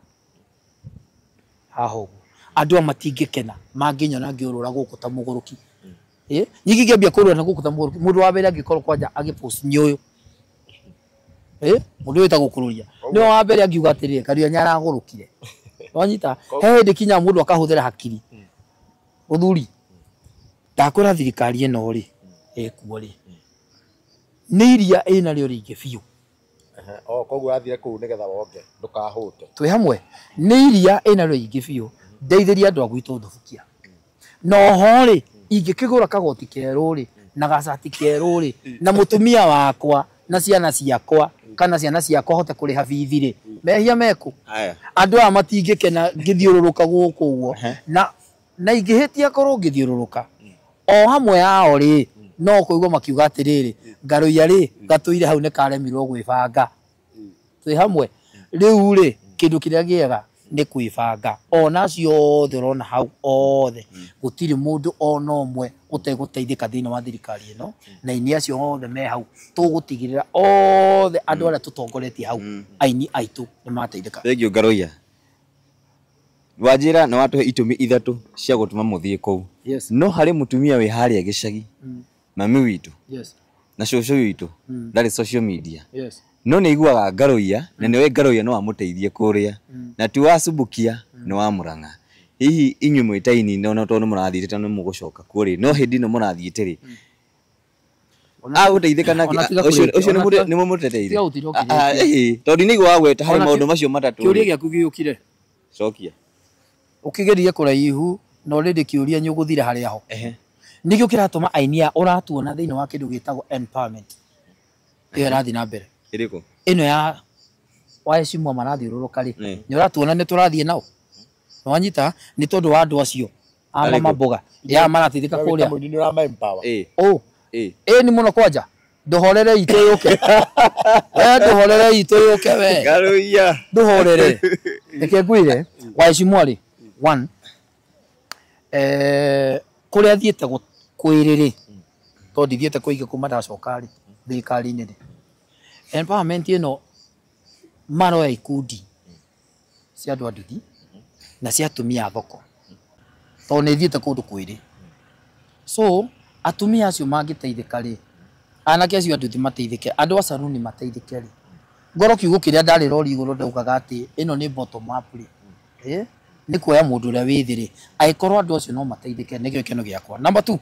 haha ũguo. Andũ aya matingĩkena mangĩnyona ngĩũrũra gũkũ ta mũgũrũki. Nyingĩ ingĩambia kũrũra na gũkũ ta mũgũrũki, mũndũ wa mbere angĩkorwo kwanja agĩpost nĩ ũyũ. Mũndũ ũyũ wĩtagwo Kũrũria. Nĩwe wa mbere angiuga atĩrĩrĩ, Ngaruiya nĩaragũrũkire. Nĩwanyita? He hĩndĩ kinya mũndũ akahũthĩra hakiri. Mũthuri, ndakwĩra thirikari ĩno rĩ, ĩkuo rĩ, nĩ iria ĩnarĩo rĩingĩ biũ. O koguo wathire kũu nĩgetha wonge ndũkahũte. Twĩ hamwe, nĩ iria ĩnarĩo rĩingĩ biũ, ndeithĩria andũ a gwitũ Thubukia. Na oho rĩ, ingĩkĩgũra kagoti kerũ rĩ, na gacati kerũ rĩ, na mũtumia wakwa na ciana ciakwa kana ciana ciakwa hote kũrĩha bithi rĩ, mehia mekũ? Andũ aya matingĩkena ngĩthiũrũrũka gũkũ ũguo. Na ingĩhĩtia korwo ngĩthiũrũrũka o hamwe yao rĩ, no kũigua makiuga atĩrĩrĩ, Ngaruiya rĩ, gatũire hau nĩ karemirwo gwĩbanga. Twĩ hamwe. Rĩu rĩ, kĩndũ kĩrĩa kĩega nĩ kwĩbanga. Ona acio othe ũrona hau othe, gũtirĩ mũndũ ona ũmwe ũtegũteithĩka thĩinĩ wa thirikari ĩno, na aini acio othe me hau, tũgũtigĩrĩra othe andũ arĩa tũtongoretie hau, aini aitũ nĩ mateithĩka. Thengiũ Ngaruiya. Wanjĩra nĩ watũhe itũmi ithatũ cia gũtũma mũthiĩ kũu. No harĩ mũtumia wĩ harĩa gĩcagi, mami witũ, na cũcũ witũ, ndarĩ social media. No nĩ aiguaga Ngaruiya, na nĩwe Ngaruiya no amũteithie kũrĩa. Na ti wa Subukia, nĩ wa Murang'a. Hihi inyuĩ mwĩ ta aini no tondũ nĩ mũrathiĩte tondũ nĩ mũgũcoka kuo rĩ, no hĩndĩ ĩno mũrathiĩte rĩ, agũteithĩka na ũcio nĩ mũmũteteire? Tondũ nĩ aiguaga gweta harĩ maũndũ macio matatũ. Kĩũria gĩaku gĩũkire. Cokia. Ũkĩgerie kũraihu na already kĩũria nĩ ũgũthira harĩa ho. Nĩkĩo kĩratũma aini aya ũratuona thĩinĩ wa kĩndũ gĩtagwo empowerment. Ĩyo ĩrathiĩ na mbere. Ĩrĩkũ? Ĩno ya waheshimiwa marathiũrũrũka rĩ, nĩ ũratuona nĩ tũrathiĩ nao. Nĩwanyita? Nĩ tondũ wa andũ acio a mama mboga ya marateithĩka kũrĩa. Mũini nĩ ũrama empower. Ĩ nĩ mũno kwanja. Ndũhorere itũ yũke. We ndũhorere itũ yũke we. Ngaruiya. Ndũhorere. Reke ngwĩre, waheshimiwa rĩ, one, kũrĩa thiĩte kwĩrĩ rĩ, tondũ ndithiĩte kũingĩ kuma ndacoka rĩ, thirikari-inĩ rĩ, empowerment ĩno maroya ikundi cia andũ a nduthi na cia atumia a thoko, tondũ nĩ thiĩte kũndũ kwĩrĩ. So atumia acio mangĩteithĩka rĩ, anake acio a nduthi mateithĩke, andũ a saruni mateithĩke rĩ, ngorwo kiugo kĩrĩa ndarĩ rori igũrũ ndaugaga atĩ ĩno nĩ bottom up rĩ, nĩ kuoya mũndũ ũrĩa wĩ thĩ rĩ, angĩkorwo andũ acio no mateithĩke, nĩkĩo gĩkeno gĩakwa. Number 2,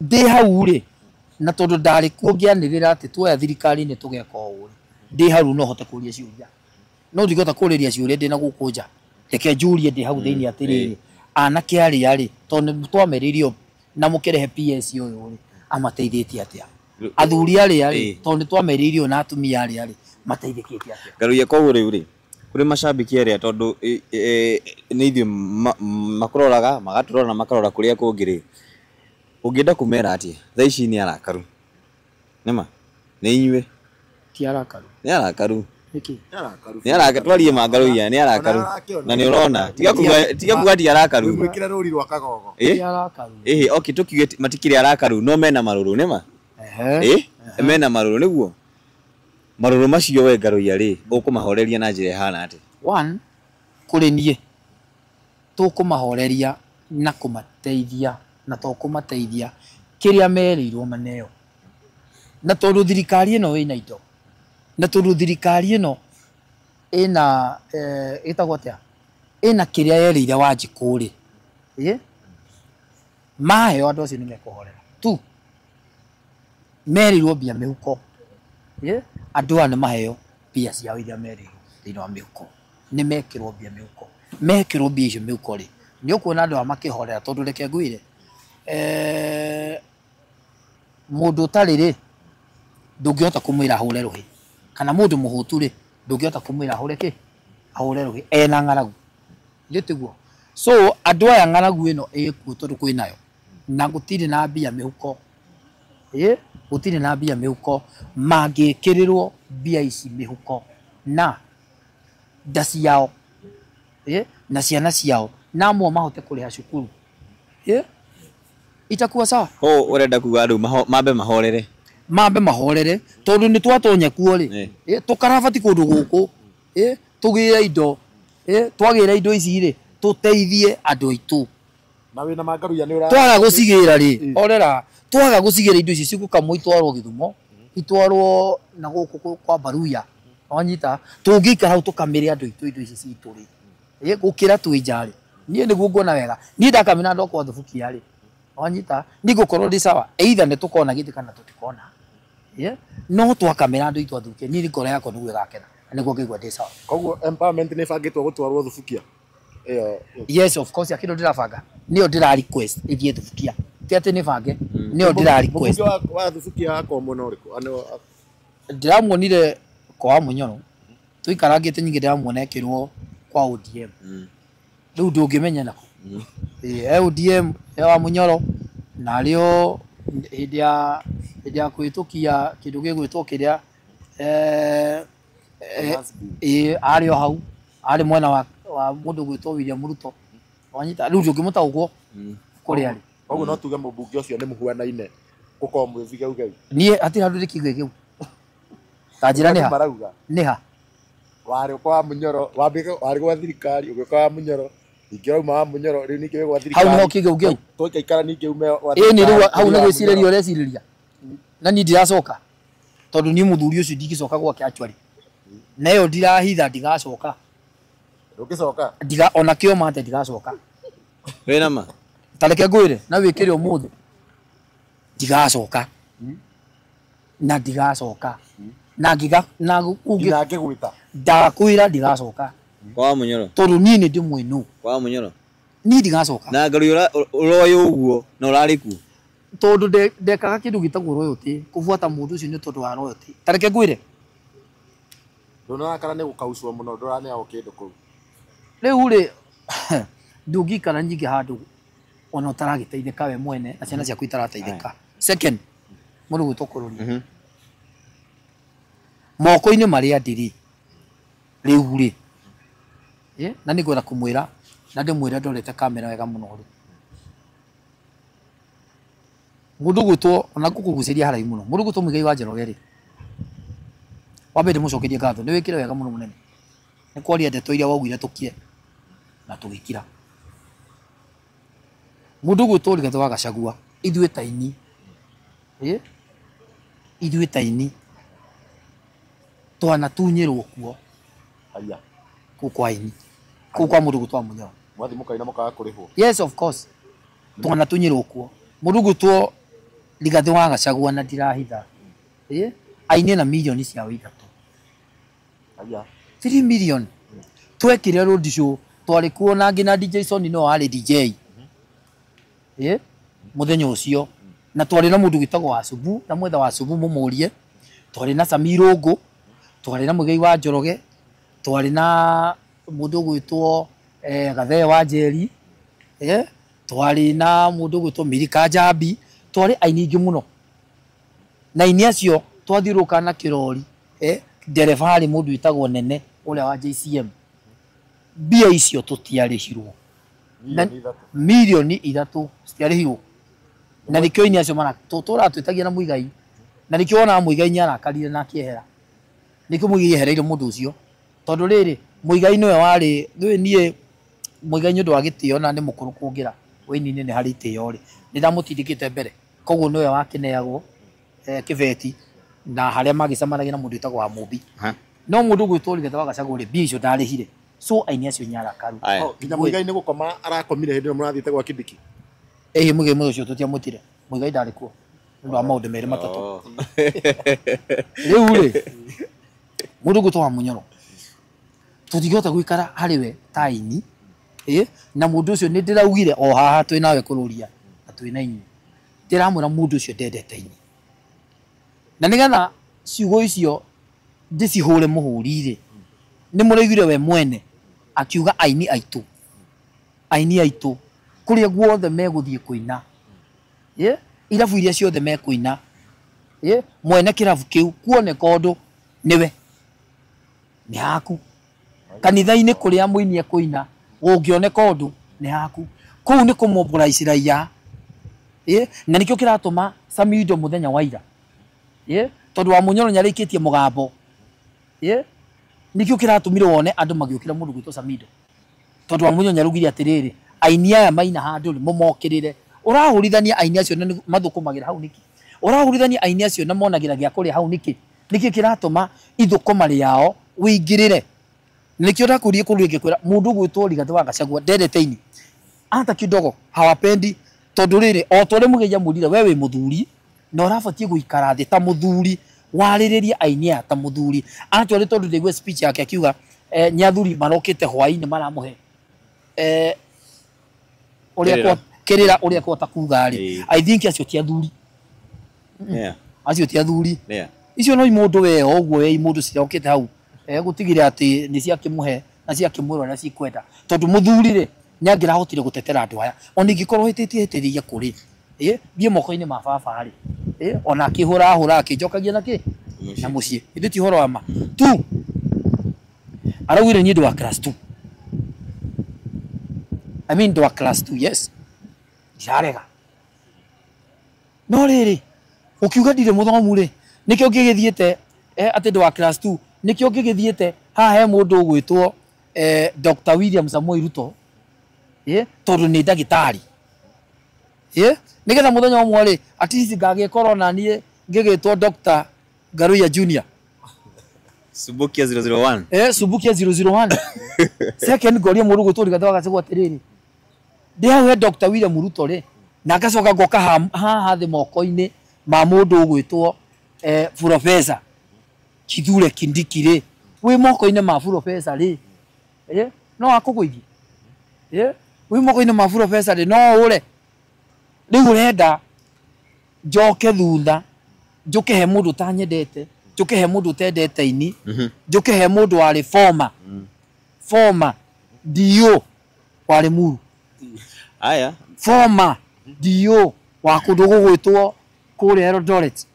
ndĩ hau rĩ, na tondũ ndarĩ kuo ngĩanĩrĩra atĩ tuoya thirikari nĩ tũgeka ũũ rĩ, ndĩ hau no hote kũria ciũria. No ndingĩhota kũrĩria ciũria ndĩ na gũkũ nja. Reke njũrie ndĩ hau thĩinĩ atĩrĩrĩ, anake arĩa rĩ, tondũ nĩ twamerĩirio na mũkĩrehe PS ũyũ rĩ, amateithĩtie atĩa? Athuri arĩa rĩ, tondũ nĩ twamerĩirio na atumia arĩa rĩ, mateithĩkĩte atĩa? Ngaruiya koguo rĩu rĩ, kũrĩ macambĩki arĩa tondũ nĩ ithuĩ makũroraga, magatũrora na makarora kũrĩa kũngĩ rĩ, ũngĩenda kũmera atĩa? Thaa ici nĩ arakaru. Nĩma? Nĩ inyuĩ? Ti arakaru. Nĩ arakaru. Nĩkĩ? Nĩ arakaru. Twarie ma Ngaruiya, nĩ arakaru. Na nĩ ũrona. Tiga kuga ti arakaru. Wĩmwĩkĩre rũri rwa kagogo. Ti arakaru. Okay, tũkiuge matikĩrĩ arakaru, no mena marũrũ, nĩma? Mena marũrũ, nĩguo? Marũrũ macio we Ngaruiya rĩ, ũkũmahoreria na njĩra ĩhana atĩa? One, kũrĩ niĩ, tũkũmahoreria na kũmateithia, na to kũmateithia kĩrĩa merĩirwo maneo. Na tondũ thirikari ĩno ĩna indo, na tondũ thirikari ĩno ĩna ĩtagwo atĩa? Ĩna kĩrĩa yerĩire Wanjikũ rĩ, Maheo andũ acio nĩ mekũhorera tu. Merirwo mbia mĩhuko. Andũ aya nĩ maheo mbia ciao iria merĩirwo thĩinĩ wa mĩhuko. Nĩ mekĩrwo mbia mĩhuko. Mekĩrwo mbia icio mĩhuko rĩ, nĩ ũkuona andũ aya makĩhorera tondũ reke ngwĩre, mũndũ ũtarĩ rĩ, ndũngĩhota kũmwĩra ahũre rũhĩ. Kana mũndũ mũhũtu rĩ, ndũngĩhota kũmwĩra ahũre kĩ? Ahũre rũhĩ ena ng'aragu. Githĩ tiguo? So andũ aya ng'aragu ĩno ĩkuo tondũ kwĩnayo na gũtirĩ na mbia mĩhuko. Gũtirĩ na mbia mĩhuko, mangĩkĩrĩrwo mbia ici mĩhuko na nda ciao, na ciana ciao, na amwe mahote kũrĩha cukuru, itakuwa sawa. Ho urenda kuga rĩu mambe mahorere. Mambe mahorere tondũ nĩ twatonya kuo rĩ, tũkarabati kũndũ gũkũ, tũgĩre indo, twagĩra indo ici rĩ, tũteithie andũ aitũ. Na wĩna Mangaruya nĩ ũra twaga gũcigĩra rĩ, orera, twaga gũcigĩra indo ici cigũkamwo itwarwo Gĩthumo, itwarwo na gũkũ kwa Baruya. Wanyita, tũngĩikara hau tũkamĩre andũ aitũ indo ici citũ rĩ, gũkĩra twĩ nja rĩ, niĩ nĩguo nguona wega. Niĩ ndakamĩra andũ akwa Thubukia rĩ, wanyita, niĩ ngũkorwo ndĩ sawa, either nĩ tũkona gĩtĩ kana tũtikona. No twakamĩra andũ aitũ a Thubukia, niĩ ngoro yakwa nĩguo ĩgakena, na nĩguo ngaigua ndĩ sawa. Koguo empowerment nĩ ĩbangĩtwo gũtwarwo Thubukia? Yes, of course, akĩndũ ndĩrabanga. Nĩyo ndĩra request ĩthiĩ Thubukia. Ti atĩ nĩ bange, nĩyo ndĩra request. Mũmbunge wa Thubukia akorwo mwena ũrĩkũ? Ndĩramuonire kwa Mũnyoro. Tũikarangĩte nyingĩ ndĩramuona ekĩrwo kwa ODM. Rĩu ndũngĩmenya nakũ. E ODM, e wa Mũnyoro, na arĩo hĩndĩ ya kũhĩtũkia kĩndũ gĩgwĩtwo kĩrĩa, arĩ o hau, arĩ mwena wa mũndũ gwĩtwo William Ruto. Wanyita, rĩu ndũngĩmũtaũkwo kũrĩa arĩ. Koguo no tuge mũmbunge ũcio nĩ mũhuanaine gũkorwo mwĩ vigeugeu. Niĩ hatirĩ handũ ndĩkiuge kĩu. Ta njĩra nĩ ha? Nĩ ha? Warĩ kwa Mũnyoro, warĩ gwa thirikari, ũgĩũka wa Mũnyoro, ningĩ wauma wa Mũnyoro, rĩu ningĩ wĩ gwa thirikari. Hau nĩho kĩgeugeu. Tũikaikara ningĩ ume gwa thirikari. Ĩni rĩu hau nĩ gwĩcirĩria ũrecirĩria. Na niĩ ndiracoka. Tondũ niĩ mũthuri ũcio ndingĩcoka gwake actually. Na ĩyo ndirahitha ndigacoka. Ndũngĩcoka? Ndiga ona kĩo mate ndigacoka. Wĩna ma? Ta reke ngwĩre na wĩkĩre ũmũthĩ. Ndigacoka. Na ndigacoka. Na ngiga na ũngĩ ndakwĩra ndigacoka. Kwa Mũnyoro. Tondũ niĩ nĩ ndĩmwĩnũ. Kwa Mũnyoro. Niĩ ndigacoka. Na Ngaruiya ũroĩ ũguo na ũrarĩ kuo. Tondũ ndekaga kĩndũ gĩtagwo royalty, kũbuata mũndũ ũcio nĩ tondũ wa royalty. Ta reke ngwĩre. Ndũnonaga kana nĩ gũkaucwo mũno ndũraneagwo kĩndũ kũu. Rĩu rĩ, ndũngĩikara nyingĩ handũ ona ũtaragĩteithĩka we mwene na ciana ciaku itarateithĩka. Second, mũndũ gwĩtwo kũrũria. Moko-inĩ marĩa ndĩrĩ rĩu rĩ, na nĩngwenda kũmwĩra na ndĩmwĩre ndorete kamera wega mũno rĩ, mũndũ gwĩtwo ona ngũkũgucĩria haraihu mũno, mũndũ gwĩtwo Muigai wa Njoroge rĩ, wambe ndĩmũcokerie ngatho, nĩ wĩkire wega mũno mũnene, nĩ kwaria ndeto iria waugire tũkire na tũgĩkira. Mũndũ gwĩtwo Rigathĩ wa Gachagua, ithuĩ ta aini, ithuĩ ta aini twanatunyĩrwo kuo kũu kwa aini, kũu kwa mũndũ gwĩtwo Mũnyoro. Mwathiĩ mũkaina mũkaga kũrĩhwo. Yes, of course. Twanatunyĩrwo kuo. Mũndũ gwĩtwo Rigathĩ wa Gachagua na ndirahitha, aine na mirioni ciao ithatũ. 3 million. Twekire road show, twarĩ kuo na nginya DJ Sony no arĩ DJ. Mũthenya ũcio. Na twarĩ na mũndũ wĩtagwo Wasubu, na mwetha Wasubu mũmũrie. Twarĩ na Sami Rũngũ, twarĩ na Muigai wa Njoroge, twarĩ na mũndũ ũgwĩtwo Gathee wa Njeri, twarĩ na mũndũ ũgwĩtwo Milika Njambi, twarĩ aini aingĩ mũno. Na aini acio twathiũrũrũka na kĩrori, ndereba arĩ mũndũ wĩtagwo Nene ũrĩa wa JCM. Mbia icio tũtiarĩhirwo. Mirioni ithatũ citiarĩhirwo. Na nĩkĩo aini acio tũratwĩtagia na Muigai. Na nĩkĩo wonaga Muigai nĩarakarire na akĩehera. Nĩkĩo Muigai ehereire mũndũ ũcio. Tondũ rĩrĩ, Muigai nĩwe warĩ, nĩwe niĩ Muigai nĩ ũndũ wa gĩtĩo na nĩ mũkũrũ kũngĩra, wĩini-inĩ nĩ harĩ itĩo rĩ, nĩ ndamũtindĩkĩte mbere. Koguo nĩwe wakĩneagwo kĩbeti na harĩa magĩcemanagia na mũndũ wĩtagwo wa Mũmbi. No mũndũ ũgwĩtwo Rigathĩ wa Gachagua rĩ, mbia icio ndarĩhire. So aini acio nĩ arakaru. Nginya Muigai nĩ gũkoma arakomire hĩndĩ ĩyo mũrathiĩte gwa Kindiki. Ĩhĩ Muigai mũthenya ũcio tũtiamwĩtire. Muigai ndarĩ kuo nĩ ũndũ wa maũndũ merĩ matatũ. Rĩu rĩ, mũndũ ũgwĩtwo Wamunyoro tũtingĩhota gũikara harĩ we ta aini, ĩ na mũndũ ũcio nĩ ndĩraugire o haha twĩ nawe kũrũria na twĩ na inyuĩ, ndĩramwĩra mũndũ ũcio ndendete aini, na nĩgetha ciugo icio ndĩcihũre mũhũri rĩ, nĩ mũraiguire we mwene akiuga aini aitũ, aini aitũ kũrĩa guothe megũthiĩ kũina, ĩ irabu iria ciothe mekũina, ĩ mwene kĩrabu kĩu kuoneka ũndũ nĩwe, nĩ haku. Kanitha-inĩ kũrĩa mũini ekũina gũngĩoneka ũndũ nĩ haku. Kũu nĩ kũmobilize raia, ĩ na nĩkĩo kĩratũma Samido mũthenya wa ira, ĩ tondũ Wamunyoro nĩarĩkĩtie mũgambo, ĩ nĩkĩo kĩratũmire wone andũ magĩũkĩra mũndũ gwĩtwo Samido, tondũ Wamunyoro nĩaraugire atĩrĩrĩ, aini aya maina handũ rĩ mũmokĩrĩre. Ũrahũrithania aini acio na mathũkũmagĩra hau nĩkĩ? Ũrahũrithania aini acio na monagĩra gĩa kũrĩa hau nĩkĩ? Nĩkĩ kĩratũma ithũkũma rĩao wĩingĩrĩre? Nĩkĩo ndakũrie kũrĩa ngĩkwĩra mũndũ ũgwĩtwo Rigathĩ wa Gachagua ndendete aini hata kidogo, hawapendi, tondũ rĩrĩ o ta ũrĩa Muigai amwĩrire, we wĩ mũthuri na ũrabatiĩ gũikara thĩ ta mũthuri, warĩrĩrie aini aya ta mũthuri. Actually tondũ ndaigua speech yake akiuga nĩ athuri marokĩte hwaĩ-inĩ maramũhe ũrĩa kĩrĩra ũrĩa kwota kuga rĩ, I think acio ti athuri. Acio ti athuri. Icio no imũndũ we o ũguo we imũndũ cirokĩte hau gũtigĩrĩra atĩ nĩ ciakĩmũhe na ciakĩmwĩra ũrĩa cikwenda, tondũ mũthuri rĩ nĩ angĩrahotire gũtetera andũ aya. Ona ingĩkorwo hĩtĩtie hĩtĩrĩrie kũrĩ, ĩ thiĩ moko-inĩ ma baba rĩ, ĩ ona akĩhũra hũra akĩnjokagia na kĩ na mũciĩ, ithuĩ ti ũhoro wa ma tu. Araugire niĩ ndĩ wa class 2, I mean ndĩ wa class 2, yes, ndirarega. No rĩrĩ ũkiuga ndirĩ mũthomu rĩ, nĩkĩo ngĩgĩthiĩte atĩ ndĩ wa class 2, nĩkĩo ngĩgĩthiĩte haha he mũndũ ũgwĩtwo Dr. William Samoei Ruto, tondũ nĩ ndagĩtarĩ, nĩgetha mũthenya ũmwe rĩ at least ngagĩkorwo na niĩ ngĩgĩtwo Dr. Ngaruiya Junior. Subukia 001. Subukia 001. Second ngoria mũndũ ũgwĩtwo Rigathĩ wa Gachagua atĩrĩrĩ, ndĩ hau he Dr. William Ruto rĩ, na ngacoka ngoka haha thĩ moko-inĩ ma mũndũ ũgwĩtwo Professor Kithure Kindiki rĩ, wĩ moko-inĩ ma Professor rĩ, no akũgũithie? Wĩ moko-inĩ ma Professor rĩ, no ũre? Rĩu ũrenda njoke thutha, njũke he mũndũ ũtanyendete, njũke he mũndũ ũtendete aini, njũke he mũndũ warĩ former DO wa Limuru. Aya. Former DO wa kũndũ gũgwĩtwo kũrĩa Eldoret.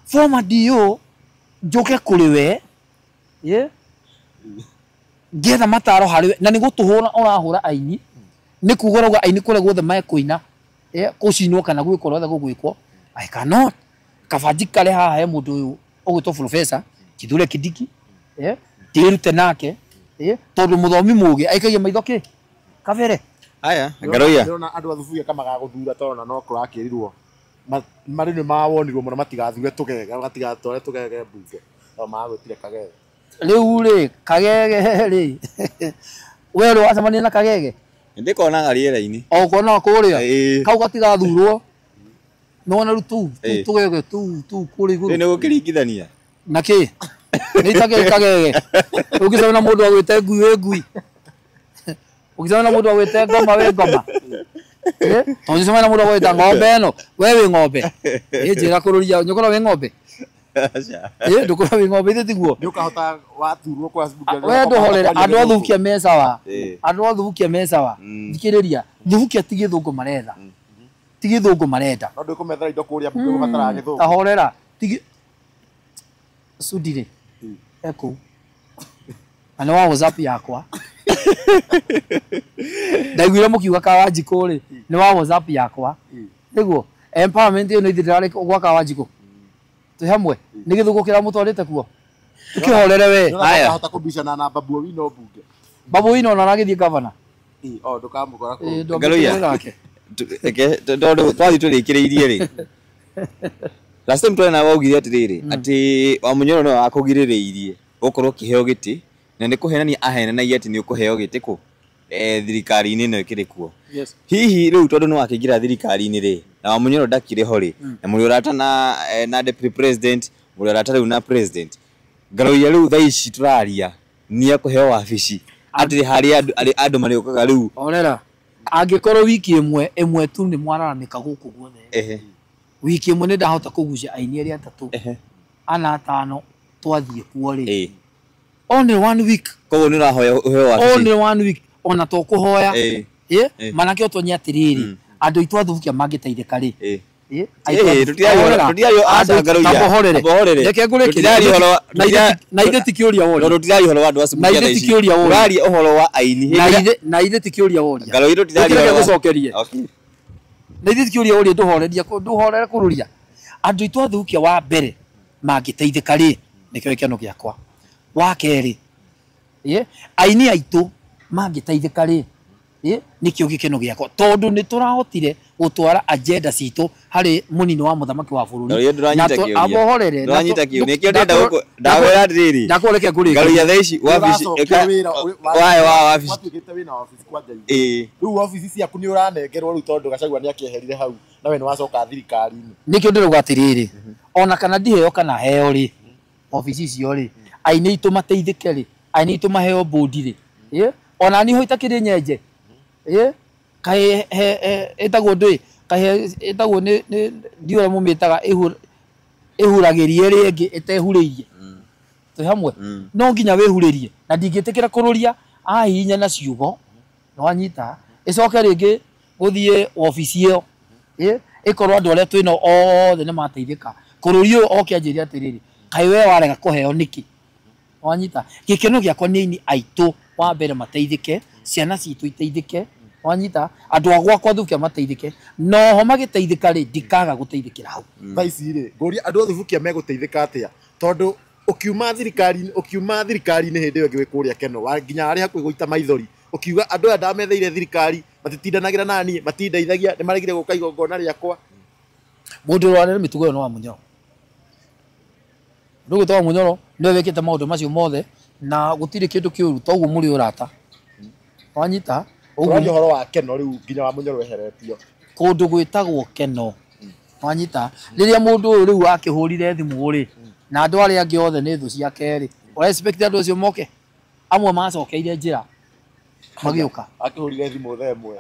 Former DO njoke kũrĩ we, ngĩetha mataro harĩ we, na nĩ gũtũhũra ũrahũra aini, nĩ kuga ũrauga aini kũrĩa guothe mekũina, gũcinwo kana gwĩkwo ũrĩa gũgwĩkwo. I cannot. Kaba njikare haha he mũndũ ũyũ ũgwĩtwo Professor Kithure Kindiki, ndĩrute nake, tondũ mũthomi mũgĩ aikagia maitho kĩ kabere. Aya, Ngaruiya. Ndĩrona andũ a Thuburia kamagagũthura tondũ no kũrakĩrirwo marĩ nĩ mawonirwo mũno matigathure tũgege, matigatware tũgege mbunge, tondũ magwĩtire Kagege. Rĩu rĩ, Kagege rĩ, we rĩ wacemania na Kagege? Ndĩkonaga rĩera-inĩ. O ũkonaga kũrĩa? Kau gatigathurwo. Nĩwona rĩu tũu, tũgege tũu, tũu kũrĩa igũrũ. Rĩu nĩ gũkĩringithania. Na kĩ? Nĩ itakĩrĩ Kagege. Ũngĩcemania na mũndũ agwĩte ngui wĩ ngui. Ũngĩcemania na mũndũ agwĩte ngoma wĩ ngoma. Tondũ ũngĩcemania na mũndũ agwĩta ng'ombe ĩno, we wĩ ng'ombe. Njĩra kũrũria, nĩũkorwo wĩ ng'ombe? Ndũkorwo wĩ ng'ombe, ithe tiguo? Nĩ ũkahota wathurwo kwa Thubukia. We ndũhorere, andũ a Thubukia me sawa. Andũ a Thubukia me sawa. Thikĩrĩria, Thubukia ti gĩthũngũ maretha. Ti gĩthũngũ marenda. No ndũkũmethera indo kũrĩa mbunge ũbataraga gĩthũngũ. Ta horera, ti Sudi rĩ, e kũu. Na nĩ wa WhatsApp yakwa. Ndaiguire mũkiuga Kawanjikũ rĩ, nĩ wa WhatsApp yakwa. Nĩguo, empowerment ĩyo nĩ ithuĩ ndĩrarĩ gwa Kawanjikũ. Twĩ hamwe, nĩ gĩthũngũ kĩramũtwarĩte kuo. Tũkĩhorere we. Aya. Hota kũbicana na Babu Owino mbunge. Babu Owino ona aragĩthiĩ governor. O ndũkamũkora kũu. Ngaruiya. Tondũ twathiĩ tũrĩkĩrĩirie rĩ. Last time twarĩ nawe waugire atĩrĩrĩ, atĩ Wamunyoro nĩwe wakũgirĩrĩirie gũkorwo ũkĩheo gĩtĩ, na nĩ kũhenania ahenanagia atĩ nĩ ũkũheo gĩtĩ kũ? Thirikari-inĩ ĩno ĩkĩrĩ kuo. Hihi rĩu tondũ nĩ wakĩingĩra thirikari-inĩ rĩ, na Wamunyoro ndakĩrĩ ho rĩ, na mũrĩ ũrata na deputy president, mũrĩ ũrata rĩu na president, Ngaruiya rĩu thaa ici tũraria nĩ ekũheo wabici atĩ harĩa andũ marĩũkaga rĩu. Orera angĩkorwo wiki ĩmwe ĩmwe tu nĩ mwararamĩka gũkũ guothe, wiki ĩmwe nĩ ndahota kũgucia aini arĩa atatũ ana atano twathiĩ kuo rĩ, only 1 week. Koguo nĩ ũrahoya ũheo wabici? Only 1 week, ona to kũhoya manake ũtonye atĩrĩrĩ, andũ aitũ a Thubukia mangĩteithĩka rĩ, na ithe ti kĩũria woria, tũtiraria ũhoro wa andũ a Subukia thaa ici, tũraria ũhoro wa aini, na ithe ti kĩũria woria, gũcokerie na ithe ti kĩũria woria, ndũhoreria ndũhorere kũrũria andũ aitũ a Thubukia wa mbere mangĩteithĩka rĩ, nĩkĩo gĩkeno gĩakwa. Wa kerĩ, aini aitũ mangĩteithĩka rĩ, nĩkĩo gĩkeno gĩakwa, tondũ nĩ tũrahotire gũtwara agenda citũ harĩ mũnini wa mũthamaki wa bũrũri. Abohorere ndakũreke ngũrĩkie. Ngaruiya thaa ici wabici watuĩkĩte wĩna wabici kwanja rĩu wabici ciaku nĩ ũranengerwo rĩu tondũ Gachagua nĩ akĩeherire hau na we nĩ wacoka thirikari-inĩ. Nĩkĩo ndĩrauga atĩrĩrĩ, ona kana ndiheo kana heo rĩ, wabici icio rĩ, aini aitũ mateithĩke rĩ, aini aitũ maheo bũndi rĩ, ona niĩ ho itakĩrĩ nyenje, kaĩ ĩtagwo ndũĩ, kaĩ ĩtagwo nĩ ndiũĩ ũrĩa mũmĩtaga, ĩhuragĩrie ĩrĩa ĩngĩ ĩtehurĩirie, twĩ hamwe, no nginya wĩhurĩrie, na ndingĩtĩkĩra kũrũria ahihinya na ciugo, nĩwanyita, ĩcoke rĩngĩ gũthiĩ wabici ĩyo, ĩkorwo andũ arĩa twĩnao othe nĩ mateithĩka. Kũrũria ũyũ oke anjĩre atĩrĩrĩ, kaĩ we warega kũheo nĩkĩ? Wanyita, gĩkeno gĩakwa nĩ aini aitũ wa mbere mateithĩke, ciana citũ iteithĩke, wanyita, andũ a gwakwa Thubukia mateithĩke, noho magĩteithĩka rĩ, ndikaga gũteithĩkĩra hau. Thaa ici rĩ, ngũria andũ a Thubukia megũteithĩka atĩa? Tondũ ũkiuma thirikari-inĩ hĩndĩ ĩyo ĩngĩ wĩ kũrĩa Keno, nginya harĩ hakuhĩ gũita maithori, ũkiuga andũ aya ndametheire thirikari, matitindanagĩra naniĩ, matindeithagia, nĩ maregire gũka igongona rĩakwa. Mũndũ ũrarĩ mĩtugo ĩyo nĩ Wamunyoro. Ndũgwĩtwo Wamunyoro nĩwe wĩkĩte maũndũ macio mothe na gũtirĩ kĩndũ kĩũru, toguo mũrĩ ũrata. Wanyita, ũguo ũhoro wa Keno rĩu nginya Wamunyoro eheretio. Kũndũ gwĩtagwo Keno. Wanyita, rĩrĩa mũndũ ũyũ rĩu akĩhũrire thimũ rĩ, na andũ arĩa angĩ othe nĩ thũ ciake rĩ, ũra expect andũ acio moke? Amwe macokeire njĩra magĩũka. Akĩhũrire thimũ thaa ĩmwe.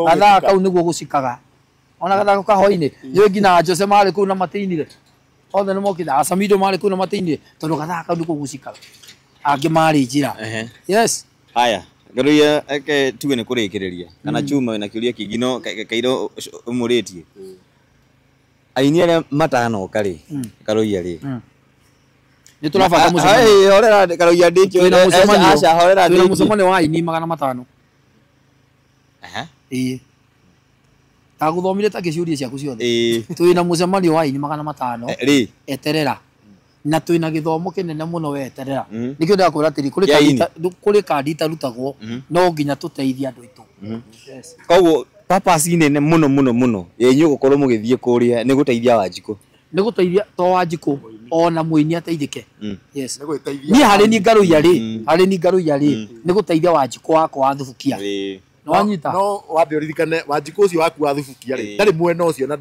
Gathaa kau nĩguo gũcikaga. Ona gathako ka hwainĩ, nĩũĩ nginya Jose marĩ kũu na matiinire. Othe nĩ mokire, Asamido marĩ kũu na matiinire, tondũ gathaa kau nĩkuo gũcikaga. Angĩ marĩ njĩra. Yes. Haya, Ngaruiya reke tuge nĩ kũrĩkĩrĩria kana Chuma wĩna kĩũria kĩngĩ no kairo ũmũrĩtie. Aini arĩa matanoka rĩ, Ngaruiya rĩ, nĩ tũrabanga mũcemanio. Horera Ngaruiya ndĩkĩo. Aca horera ndĩkĩo. Twĩna mũcemanio wa aini 500. Ĩĩ. Ndagũthomire ta gĩciũria ciaku ciothe. Twĩna mũcemanio wa aini 500. Rĩ. Eterera. Na twĩna gĩthomo kĩnene mũno we eterera. Nĩkĩo ndĩrakwĩra atĩrĩ, kũrĩ kandi itarutagwo, no nginya tũteithie andũ aitũ. Koguo purpose nene mũno mũno mũno ya inyuĩ gũkorwo mũgĩthiĩ kũrĩa nĩ gũteithia Wanjikũ. Nĩ gũteithia to Wanjikũ, ona mũini ateithĩke. Yes. Niĩ harĩ niĩ Ngaruiya rĩ, harĩ niĩ Ngaruiya rĩ, nĩ gũteithia Wanjikũ wakwa wa Thubukia. Wanyita. No wambe ũririkane Wanjikũ ũcio waku wa Thubukia rĩ, ndarĩ mwena ũcio na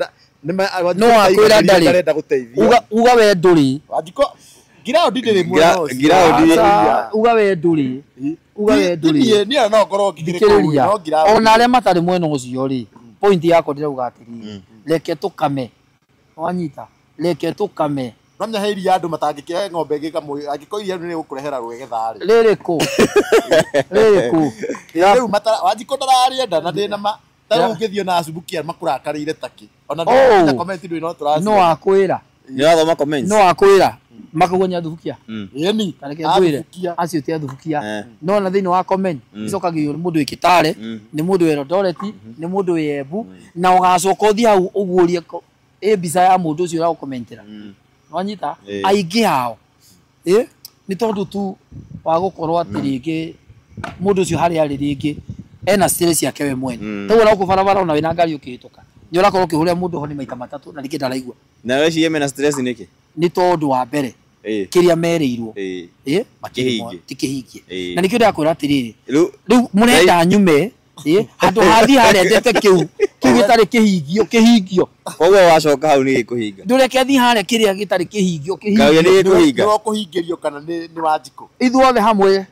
no akwĩra ndarĩ. Uga we ndũrĩ. Wanjikũ ngiraundi ndĩrĩ mwena ũcio. Ngiraundi uga we ndũrĩ. Uga we ndũrĩ. Niĩ no ngorwo ngĩkĩrĩ kũu, no ngiraundi. Ona arĩa matarĩ mwena ũcio rĩ, point yakwa ndĩrauga atĩrĩrĩ, reke tũkame. Wanyita, reke tũkame. Namenya he iria andũ matangĩkĩhe ng'ombe ĩgĩkamwo, angĩkorwo iria rĩu nĩrĩgũkũrehera rũgegetha rĩ. Rĩrĩ kũ? Rĩrĩ kũ? Rĩu Wanjikũ ndararĩenda na ndĩna ma ta rĩu ũngĩthiĩ na Subukia makũrakarĩire takĩ. Ona ndũna comment ndũĩ no tũraciona. No akwĩra. Nĩũrathoma comments? No akwĩra. Makauga nĩ athubukia. Ĩni. Ta reke ngwĩre, acio ti athubukia. No na thĩinĩ wa comment icokagĩrio nĩ mũndũ wĩ Kitale, nĩ mũndũ wĩ Eldoret, nĩ mũndũ wĩ Embu, na ũgacoka ũthiĩ hau ũguũrie ĩ mbica ya mũndũ ũcio ũragũkomentera. Wanyita, aingĩ ao nĩ tondũ tu wa gũkorwo atĩ rĩngĩ mũndũ ũcio harĩa arĩ rĩngĩ ena stress yake we mwene. Toguo na gũkũ barabara ona wĩna ngari ũkĩhĩtũka, nĩ ũrakorwo ũkĩhũrĩra mũndũ honi maita matatũ na rĩngĩ ndaraigua. Na weciria mena stress nĩkĩ? Nĩ tondũ wa mbere Kĩrĩa merĩirwo Kĩhingie. ti kĩhingie. Ĩĩ. Na nĩkĩo ndĩrakwĩra atĩrĩrĩ, Rĩu rĩu mũrenda nyume handũ hathiĩ harĩa ndete kĩu gĩtarĩ kĩhingio kĩhingio. Koguo wacoka hau nĩ gĩkũhinga. Ndũreke thiĩ harĩa kĩrĩa gĩtarĩ kĩhingio Ngaruiya kĩhingio. nĩ gĩkũhinga. Nĩ ũkũhingĩrio kana nĩ Wanjikũ? Ithuothe hamwe.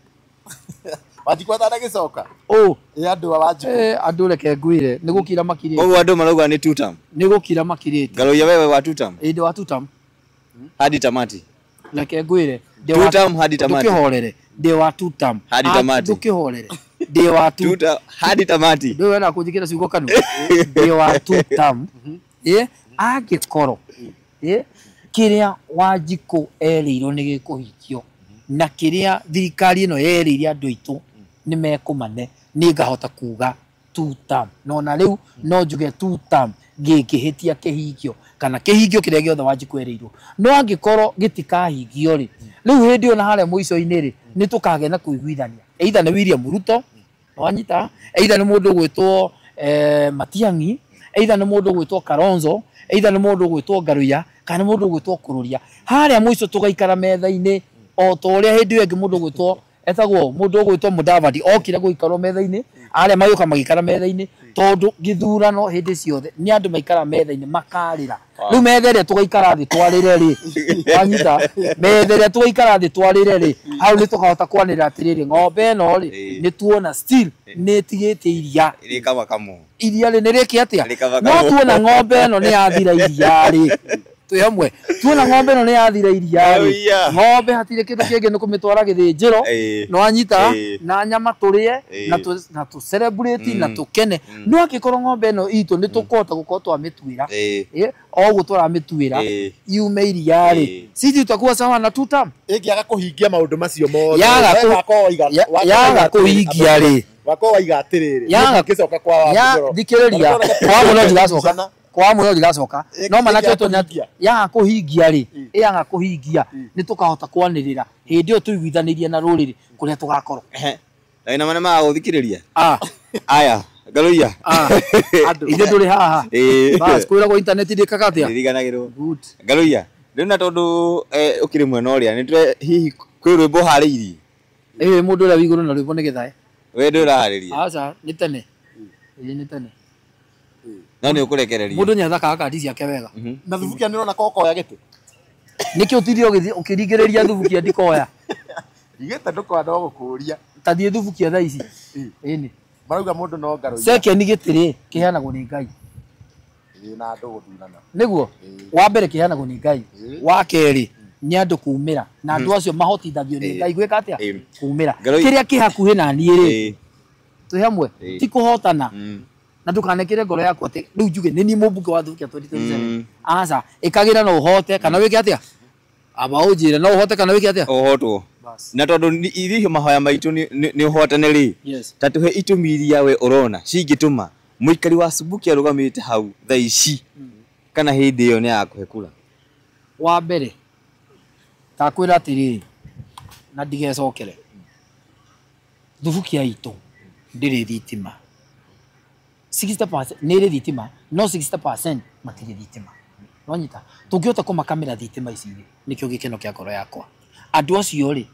Wanjikũ atanagĩcoka? Ũ. Ĩ andũ a Wanjikũ. Andũ reke ngwĩre nĩ gũkira makirĩte. Koguo andũ marauga nĩ two term. Nĩ gũkira makirĩte. Ngaruiya wewe wa two term. Ĩ ndĩ wa two term. Hadi tamati. Reke ngwĩre. Two term hadi tamati. Ndũkĩhorere. Ndĩ wa two term. Hadi tamati. Ndũkĩhorere. Ndĩ wa two term hadi tamati. Ndũĩ wenda kũnjĩkĩra ciugo kanua. Ndĩ wa two term. Angĩkorwo kĩrĩa Wanjikũ erĩirwo nĩ gĩkũhingio na kĩrĩa thirikari ĩno yerĩire andũ aitũ nĩ mekũmane, nĩ ngahota kuga two term. No na rĩu no njuge two term ngĩngĩhĩtia kĩhingio kana kĩhingio kĩrĩa gĩothe Wanjikũ erĩirwo. No angĩkorwo gĩtikahingio rĩ, rĩu hĩndĩ ĩyo na harĩa mũico-inĩ rĩ, nĩ tũkagĩa na kũiguithania. Either nĩ William Ruto, wanyita, either nĩ mũndũ ũgwĩtwo Matiang'i, either nĩ mũndũ ũgwĩtwo Kalonzo, either nĩ mũndũ ũgwĩtwo Ngaruiya, kana nĩ mũndũ ũgwĩtwo Kururia. Harĩa mũico tũgaikara metha-inĩ o ta ũrĩa hĩndĩ ĩyo ĩngĩ mũndũ ũgwĩtwo etagwo mũndũ ũgwĩtwo Mudavadi okire gũikarwo metha-inĩ, arĩa magĩũka magĩikara metha-inĩ, tondũ gĩthurano hĩndĩ ciothe nĩ andũ maikara metha-inĩ makarĩra. Rĩu metha ĩrĩa tũgaikara thĩ twarĩre rĩ, wanyita, metha ĩrĩa tũgaikara thĩ twarĩre rĩ, hau nĩ tũkahota kwanĩrĩra atĩrĩrĩ, ng'ombe ĩno rĩ, nĩ tuona still nĩ ĩtigĩte iria. Rĩkama kamũ. Iria rĩ nĩ rĩkĩ atĩa? Rĩkama No kamũ. tuona ng'ombe ĩno nĩ yathira iria rĩ, twĩ hamwe. Tuona ng'ombe ĩno nĩ yathira iria rĩ, ng'ombe hatirĩ kĩndũ kĩngĩ nĩ kũmĩtwara gĩthĩnjĩro, no wanyita, na nyama tũrĩe, na tũ celebrate, na tũkene. No angĩkorwo ng'ombe ĩno itũ nĩ tũkũhota gũkorwo twamĩtuĩra, o ũguo tũramĩtuĩra, yume iria rĩ, sisi tutakuwa sawa na two term. Ĩngĩaga kũhingia maũndũ macio mothe, Yaga kũhingia rĩ, wakorwo waiga atĩrĩrĩ, ngĩcoka kwa Wamũgoro. Thikĩrĩria, kwa Wamũgoro ndigacoka. Kwa Wamũgoro ndigacoka. No manake ũtonya yaga kũhingia rĩ, yaga kũhingia nĩ tũkahota kwanĩrĩra hĩndĩ ĩyo tũiguithanĩrie na rũrĩrĩ kũrĩa tũgakorwo. Na ina maana magũthikĩrĩria. Aya, Ngaruiya. Ithuĩ ndũrĩ haha. Bas, kwĩragwo internet ndĩkaga atĩa? Ndĩriganagĩrwo. Ngaruiya, rĩu na tondũ ũkĩrĩ mwena ũrĩa, nĩ hihi kwĩ rwĩmbo ũharĩirie? Mũndũ ũrĩa wĩ igũrũ na rwĩmbo nĩ gĩthae. We ndũraharĩria? Aca, nĩ tene. Ĩĩ nĩ tene. No nĩ ũkũrekereria. Mũndũ nĩ athakaga kandi ciake wega. Na Thubukia nĩ ũrona kokoya gĩtĩ? Nĩkĩ ũtindire ũkĩringĩrĩria Thubukia ndikoya? Igĩte ndũkoya no gũkũria. Ta thiĩ Thubukia thaa ici. Ĩni. Marauga mũndũ no Ngaruiya. Second gĩtĩ rĩ, kĩheanagwo nĩ Ngai. Ĩĩ na andũ gũthurana. Nĩguo? Wa mbere kĩheanagwo nĩ Ngai. Wa kerĩ nĩ andũ kumĩra. Na andũ acio mahotithagio nĩ Ngai gwĩka atĩa? Kumĩra. Kĩrĩa kĩ hakuhĩ na niĩ rĩ, twĩ hamwe, ti kũhotana. Na ndũkanekĩre ngoro yaku atĩ rĩu njuge nĩ niĩ mũmbunge wa Thubukia 2027. Aca, ĩkagĩra no ũhote kana wĩke atĩa? Aba ũnjĩre no ũhote kana wĩke atĩa? Ũhotwo. Na tondũ ithuĩ mahoya maitũ nĩ ũhotane rĩ, ta tũhe itũmi iria we ũrona cingĩtũma mũikari wa Subukia arũgamĩte hau thaa ici kana hĩndĩ ĩyo nĩ agakũhe kura. Wa mbere ndakwĩra atĩrĩrĩ na ndigecokere, Thubukia itũ ndĩrĩ thitima. 60% nĩ ĩrĩ thitima, no 60% matirĩ thitima. Wanyita? Tũngĩhota kũmakamĩra thitima ici rĩ, nĩkĩo gĩkeno kĩa ngoro yakwa. Andũ acio rĩ,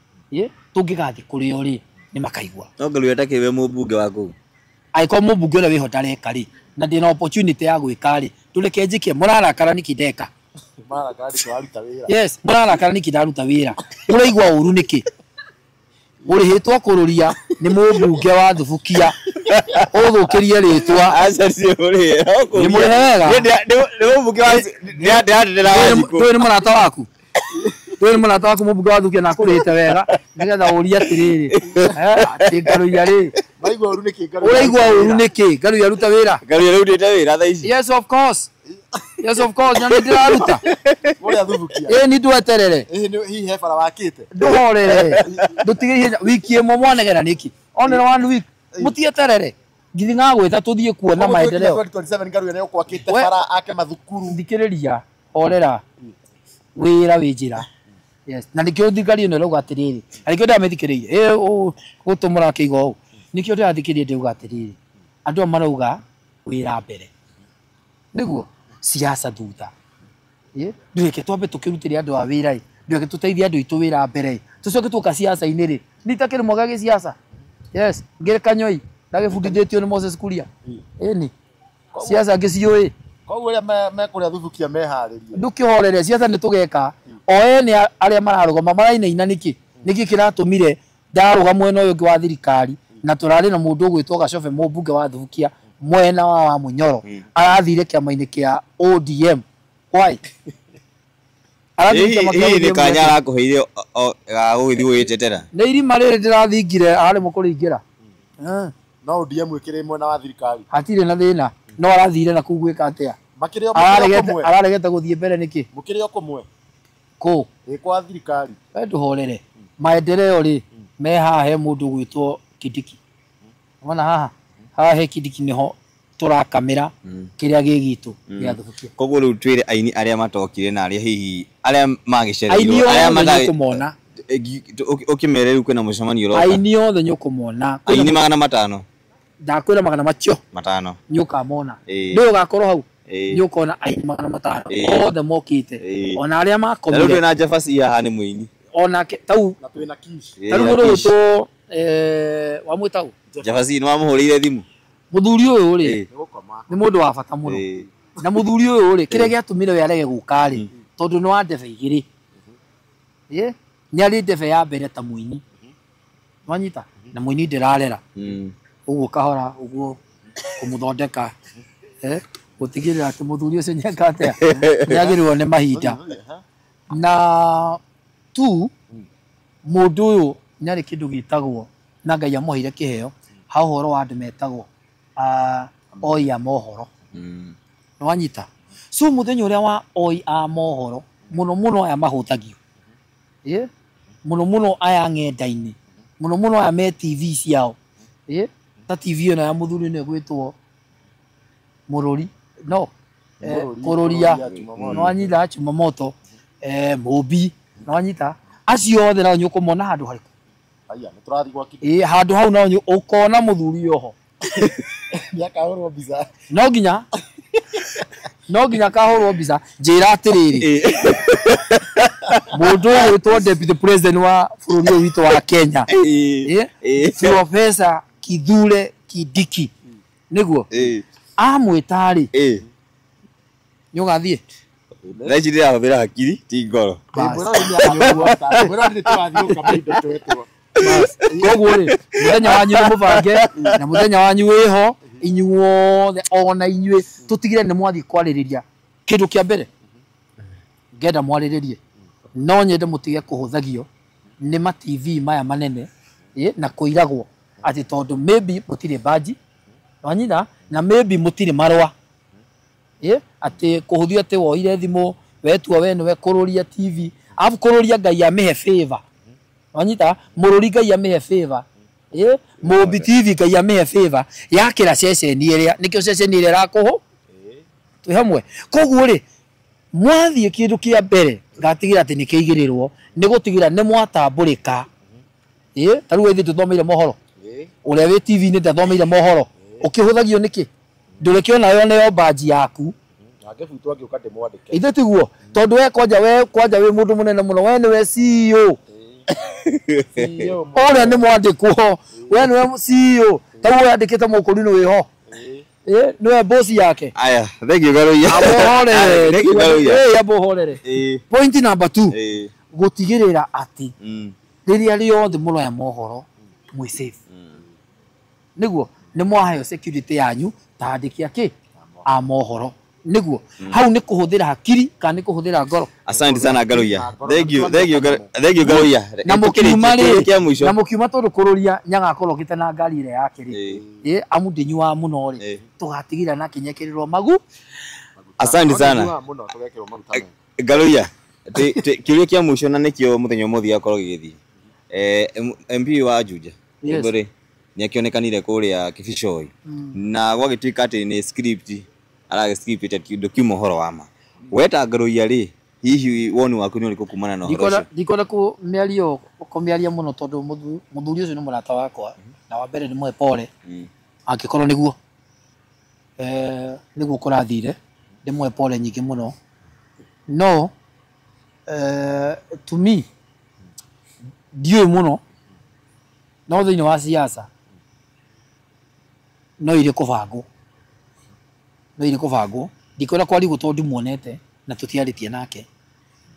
tũngĩgathiĩ kũrĩ o rĩ, nĩ makaigua. No Ngaruiya takĩrĩ we mũmbunge wa kũu. Angĩkorwo mũmbunge ũrĩa wĩho ndareka rĩ, na ndĩna opportunity ya gwĩka rĩ, ndũreke njĩke, mũrarakara nĩkĩ ndeka? Mũrarakara nĩkĩ waruta wĩra? Yes, mũrarakara nĩkĩ ndaruta wĩra? Ũraigua ũru nĩkĩ? Ũrĩhĩtwo kũrũria nĩ mũmbunge wa Thubukia, ũthũkĩrie rĩtwa. Aca nĩ mũrĩhe. Nĩ mũrĩhe wega? Nĩ mũmbunge wa ndĩratetera Wanjikũ. Ndũĩ nĩ mũrata waku? Ndũĩ nĩ mũrata waku mũmbunge wa Thubukia na akũrĩhĩte wega nĩgetha ũrie atĩrĩrĩ, atĩ Ngaruiya rĩ, Ũraigua ũru nĩkĩ Ngaruiya? Ũraigua ũru nĩkĩ Ngaruiya aruta wĩra? Ngaruiya rĩu ndĩte wĩra thaa ici. Yes of course. Yes of course, na nĩ ndĩraruta. Ũrĩa Thubukia. Ĩĩ nĩ ndweterere. Hihi he bara wakĩte? Ndũhorere. Ndũtige ihenya. Wiki ĩmwe mwanegera nĩkĩ? Only 1 week. Mũtieterere. Ngithi ngagwĩta tũthiĩ kuona maendeleo. 2027 Ngaruiya nĩ ũkwakĩte bara ake mathukuru. Thikĩrĩria, horera. Wĩra wĩ njĩra. Yes, na nĩkĩo thirikari ĩno ĩrauga atĩrĩrĩ. Na nĩkĩo ndĩramĩthikĩrĩirie. Ĩ gũtũ mũrakĩiga ũũ. Nĩkĩo ndĩrathikĩrĩria ndĩrauga atĩrĩrĩ. Andũ aya marauga wĩra mbere. Nĩguo siasa thutha. Ndũreke twambe tũkĩrutĩre andũ a wĩra ĩ. Ndweke tũteithie andũ aitũ wĩra mbere. Tũcoke tũka ciaca-inĩ rĩ. Nĩ itakĩrĩ mwega gĩciaca. Yes, ngĩrĩ kanyoi. Ndagĩbundithĩtio nĩ Moses Kuria. Ĩni. Ciaca ngĩciũĩ. Koguo arĩa mekũrĩa thuthukia meharĩrie. Ndũkĩhorere ciaca nĩ tũgeka. O ene arĩa mararũgama marainaina nĩkĩ? Nĩkĩ kĩratũmire ndarũga mwena ũyũ ũngĩ wa thirikari na tũrarĩ na mũndũ ũgwĩtwo Gacobe mũmbunge wa Thubukia mwena wa Munyoro arathire kĩama-inĩ kĩa ODM. Why? Arathire kĩama kĩa Hihi nĩ ODM kanya nĩkĩ? arakũheire ga gũgĩthiĩ gũgĩtetera. Nĩ irima rĩrĩ ndĩrathingire araremwo kũrĩingĩra. No ODM ĩkĩrĩ mwena wa thirikari. Hatirĩ na thĩna no arathire na kũu gwĩka atĩa? Makĩrĩ o Araregete kũmwe. araregete gũthiĩ mbere nĩkĩ? Mũkĩrĩ o kũmwe. Kũ? Ĩ kwa thirikari. We ndũhorere. Maendeleo rĩ me haha he mũndũ ũgwĩtwo Kindiki. Wona haha? Haha he Kindiki nĩho tũrakamĩra kĩrĩa gĩ gitũ gĩa Thubukia. Koguo rĩu twĩre aini arĩa matokire na arĩa hihi arĩa magĩcereirwo Aini arĩa othe nĩũkũmona. Ũkĩmere rĩu kwĩna mũcemanio ũroka. Aini othe nĩũkũmona. Aini 500. Ndakwĩra magana macio Matano. nĩũkamona. Ĩĩ. Ndũĩ ũgakorwo hau? Ĩĩ. Nĩũkona aini 500 Ĩĩ. othe mokĩte. Ĩĩ. Ona arĩa Na rĩu makomire. twĩna Jabasi haha nĩ mũini. Onake tau Na twĩna Kish. Ĩĩ, ta rĩu na mũndũ Kish. ũgwĩtwo wamwĩta ũ? Jabasi nĩ wamũhũrĩire thimũ? Mũthuri ũyũ rĩ Ĩĩ. Nĩ gũkoma. nĩ mũndũ wa bata mũno. Ĩĩ. Na mũthuri ũyũ rĩ kĩrĩa gĩatũmire we arege gũka rĩ tondũ nĩ wa ndebe igĩrĩ. Ĩ nĩ arĩ ndebe ya mbere ta mũini. Wanyita? Na mũini ndĩrarera. Ũguo kahora ũguo kũmũthondeka. Gũtigĩrĩra atĩ mũthuri ũcio nĩeka atĩa? Nĩagĩrĩirwo nĩ mahinda. Na tu mũndũ ũyũ nĩ arĩ kĩndũ gĩtagwo na Ngai amũheire kĩheo ha ũhoro wa andũ metagwo oi a mohoro. Nĩwanyita? So mũthenya ũrĩa wa oi a mohoro mũno mũno aya mahũthagio. Ĩ? Mũno mũno aya ng'enda-inĩ. Mũno mũno aya me TV ciao. Ĩ? Ta TV ĩno ya mũthuri nĩ ĩgwĩtwo Mũrũri. No. Kũrũria. Nĩwanyita Chumamoto. Mũmbi. Nĩwanyita? Acio othe nao nĩũkũmona handũ harĩkũ? Aya, nĩ tũrathiĩ gwa Kindiki. Ĩ handũ hau nao ũkona mũthuri oho. Nĩakahũrwo mbica. No nginya kahũrwo mbica. Njĩra atĩrĩrĩ. Mũndũ ũgwĩtwo Deputy President wa bũrũri ũyũ witũ wa Kenya. Ĩ? Professor Kithure Kindiki. Nĩguo? Amwĩta rĩ. Nĩ ũgathiĩ? Thaa ici ndĩrahũthĩra hakiri ti ngoro. Mwĩroreri tũrathiĩ gũkama indo twetwo. Koguo rĩ mũthenya wanyu nĩ mũbange na mũthenya wanyu wĩho inyuothe ona inyuĩ tũtigire nĩ mwathiĩ kwarĩrĩria kĩndũ kĩa mbere ngenda mwarĩrĩrie no nyende mũtige kũhũthagio nĩ ma TV maya manene na kũiragwo atĩ tondũ maybe mũtirĩ baji wanyita na maybe mũtirĩ marũa atĩ kũhũthio atĩ woire thimũ wetua we nĩwe kũrũria TV arabu kũrũria Ngai amĩhe favor wanyita mũrũri Ngai amĩhe favor Mũmbi TV Ngai amĩhe favor yakĩra ceceni ĩrĩa nĩkĩo ceceni ĩrĩa ĩrakũhũ twĩ hamwe. Koguo rĩ mwathiĩ kĩndũ kĩa mbere ngatigĩra atĩ nĩkĩigĩrĩrwo nĩ gũtigĩra nĩ mwatambũrĩka. Ta rĩu ithuĩ tũthomeire mohoro ũrĩa wĩ TV-inĩ ndathomeire mohoro ũkĩhũthagio nĩkĩ? Ndũrĩkĩona yo nĩyo baji yaku. Angĩbutwo angĩũka ndĩmwandĩke. Ithuĩ tiguo tondũ we kwanja wĩ mũndũ mũnene mũno we nĩwe CEO. Ũrĩa nĩ mwandĩkwo we nĩwe CEO ta rĩu wandĩkĩte mũkũrinũ wĩho nĩwe boss yake. Aya, thank you Ngaruiya. Amũhorere. Thank you Ngaruiya. Amũhorere. Point number 2 gũtigĩrĩra atĩ rĩrĩa rĩothe mũroya mohoro mwĩ safe. Nĩguo nĩ mwaheo security yanyu ta andĩki akĩ a mohoro. Nĩguo hau nĩ kũhũthĩra hakiri kana nĩ kũhũthĩra ngoro. Asante sana Ngaruiya. Thank you, thank you, thank you Ngaruiya. Na mũkiuma rĩ, na mũkiuma tondũ kũrũria nyagakorwo okĩte na ngari ĩrĩa yake rĩ. Amu ndĩnyuaga mũno rĩ. Tũgatigĩrĩra nake nĩekĩrĩrwo magu. Asante sana. Ngaruiya, kĩũria kĩa mũico na nĩkĩo mũthenya ũmũthĩ akorwo gĩgĩthiĩ. MP wa Juja. Rĩ nĩ akĩonekanire kũrĩa Kibicoi. Na gwagĩtuĩka atĩ nĩ script aragĩ kĩndũ kiuma ũhoro wa ma. Weta Ngaruiya rĩ, hihi woni waku nĩ ũrĩkũ kumana na ũhoro ũcio? Ndikwenda kũmĩaria mũno tondũ mũthuri ũcio nĩ mũrata wakwa na wa mbere nĩ mũhe pole angĩkorwo nĩguo nĩguo kũrathire ndĩmũhe pole nyingĩ mũno no To me ndiũĩ mũno, no thĩinĩ wa siasa no irĩ kũbangwo, no irĩ kũbangwo. Ndikwenda kwaria ũguo tondũ ndimuonete na tũtiarĩtie nake,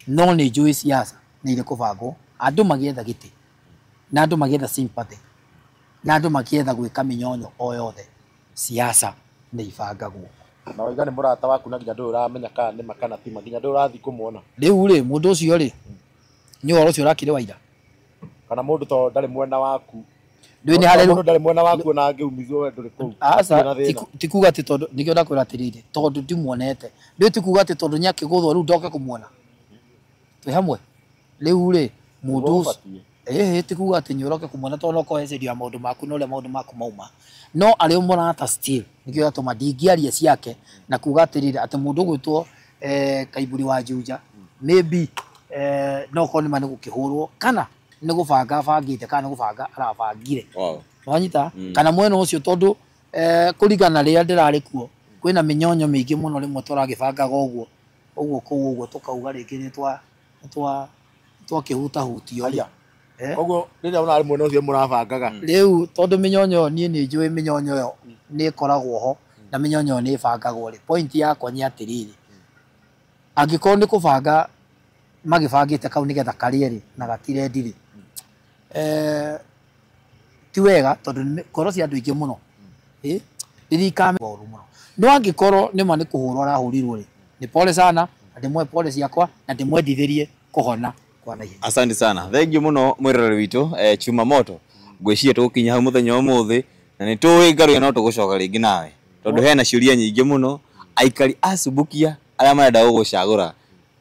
no nĩ njũĩ siasa nĩ irĩ kũbangwo, andũ magĩetha gĩtĩ na andũ magĩetha sympathy na andũ makĩetha gwĩka mĩnyonyo o yothe, siasa nĩ ibangagwo. Na waiga nĩ mũrata waku na nginya ndũrĩ ũramenya kana nĩ ma kana ti ma, nginya ndũrĩ ũrathiĩ kũmuona. Rĩu rĩ, mũndũ ũcio rĩ, nĩ ũhoro ũcio ũrakĩrĩ wa ira. Kana mũndũ to ndarĩ mwena waku. Ndũĩ nĩ harĩ Mũndũ ndarĩ mwena waku ona angĩumithio we ndũrĩ kũu. Aca, Gũtirĩ na thĩna. ti kuga atĩ tondũ nĩkĩo ndakwĩra atĩrĩrĩ, tondũ ndimuonete. Ndũĩ ti kuga atĩ tondũ nĩakĩgũthwo rĩu ndoke kũmuona. Twĩ hamwe. Rĩu rĩ, mũndũ Nĩguo ũcio gũbatiĩ. ĩhĩ ti kuga atĩ nĩ ũroke kũmuona tondũ no ũkorwo hecerio ya maũndũ maku na ũrĩa maũndũ maku mauma. No arĩ o mũrata still, nĩkĩo gĩatũma ndingĩaria ciake na kuga atĩrĩrĩ, atĩ mũndũ ũgwĩtwo Kaiburi wa Juja maybe no korwo nĩma nĩ gũkĩhũrwo kana nĩ gũbanga abangĩte kana nĩ gũbanga arabangire. Wow. Wanyita? Kana mwena ũcio tondũ kũringana na rĩrĩa ndĩrarĩ kuo kwĩna mĩnyonyo mĩingĩ mũno rĩmwe tũragĩbangaga ũguo ũguo kũu ũguo tũkauga rĩngĩ nĩ twa twa twakĩhutahutio rĩ. Aya. Koguo rĩrĩa ũrarĩ mwena ũcio mũrabangaga. Rĩu tondũ mĩnyonyo ĩyo niĩ nĩ njũĩ mĩnyonyo ĩyo nĩ ĩkoragwo ho na mĩnyonyo ĩyo nĩ ĩbangagwo rĩ, point yakwa nĩ atĩrĩrĩ, angĩkorwo nĩ kũbanga magĩbangĩte kau nĩgetha karĩe rĩ na gatirendi rĩ, ti wega tondũ ngoro cia andũ aingĩ mũno ririkame ũru mũno. No angĩkorwo nĩma nĩ kũhũrwo arahũrirwo rĩ, nĩ pole sana na ndĩmũhe pole ciakwa na ndĩmwendithĩrie kũhona kwa naihenya. Asante sana, thank you muno mwiroreri witũ, chuma moto ngwĩciria tũgũkinya hau mũthenya wa ũmũthĩ na nĩ tũĩ Ngaruiya no tũgũcoka rĩngĩ nawe tondũ hena ciũria nyingĩ mũno aikari a Subukia arĩa marenda gũgũcagũra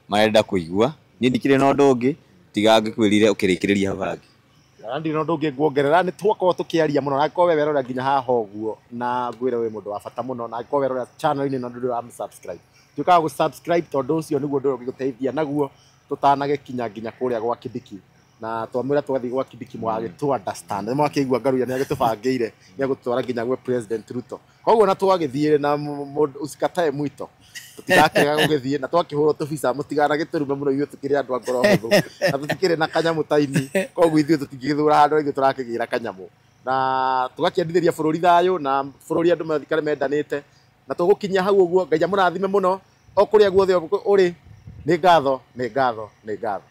marenda kũigua. Niĩ ndikĩrĩ na ũndũ ũngĩ tiga ngĩkwĩrire ũkĩrĩkĩrĩria hau hangĩ. Na ndirĩ na ũndũ ũngĩ nguongerera, nĩ twakorwo tũkĩaria mũno na angĩkorwo we werorera nginya haha ũguo na ngwĩre wĩ mũndũ wa bata mũno, na angĩkorwo werorera channel-inĩ na ndũrĩ ũra subscribe, tuĩkaga gũ subscribe tondũ ũcio nĩguo ũndũ ũrĩa ũngĩgũteithia naguo tũtanagĩkinya nginya kũrĩa gwa Kindiki. Na twamwĩra twathiĩ gwa Kindiki mwagĩtũ understand, nĩ mwakĩigua Ngaruiya nĩ agĩtũbangĩire nĩ agũtwara nginya gwĩ President Ruto. Koguo na twagĩthiĩ na mũndũ usikatae mwito, tũtigakĩaga gũgĩthiĩ na twakĩhũrwo tũbica mũtiganagĩtũrume mũno, ithuĩ tũkĩrĩ andũ a ngoro hũthũ na tũtikĩrĩ na kanyamũ ta ini, koguo ithuĩ tũtingĩgĩthũra handũ ithuĩ tũrakĩgĩra kanyamũ na tũgakĩendithĩria bũrũri thayũ na bũrũri andũ mathikare mendanĩte na tũgũkinyia hau ũguo. Ngai amũrathime mũno o kũrĩa guothe ũrĩ. Nĩ ngatho, nĩ ngatho, nĩ ngatho.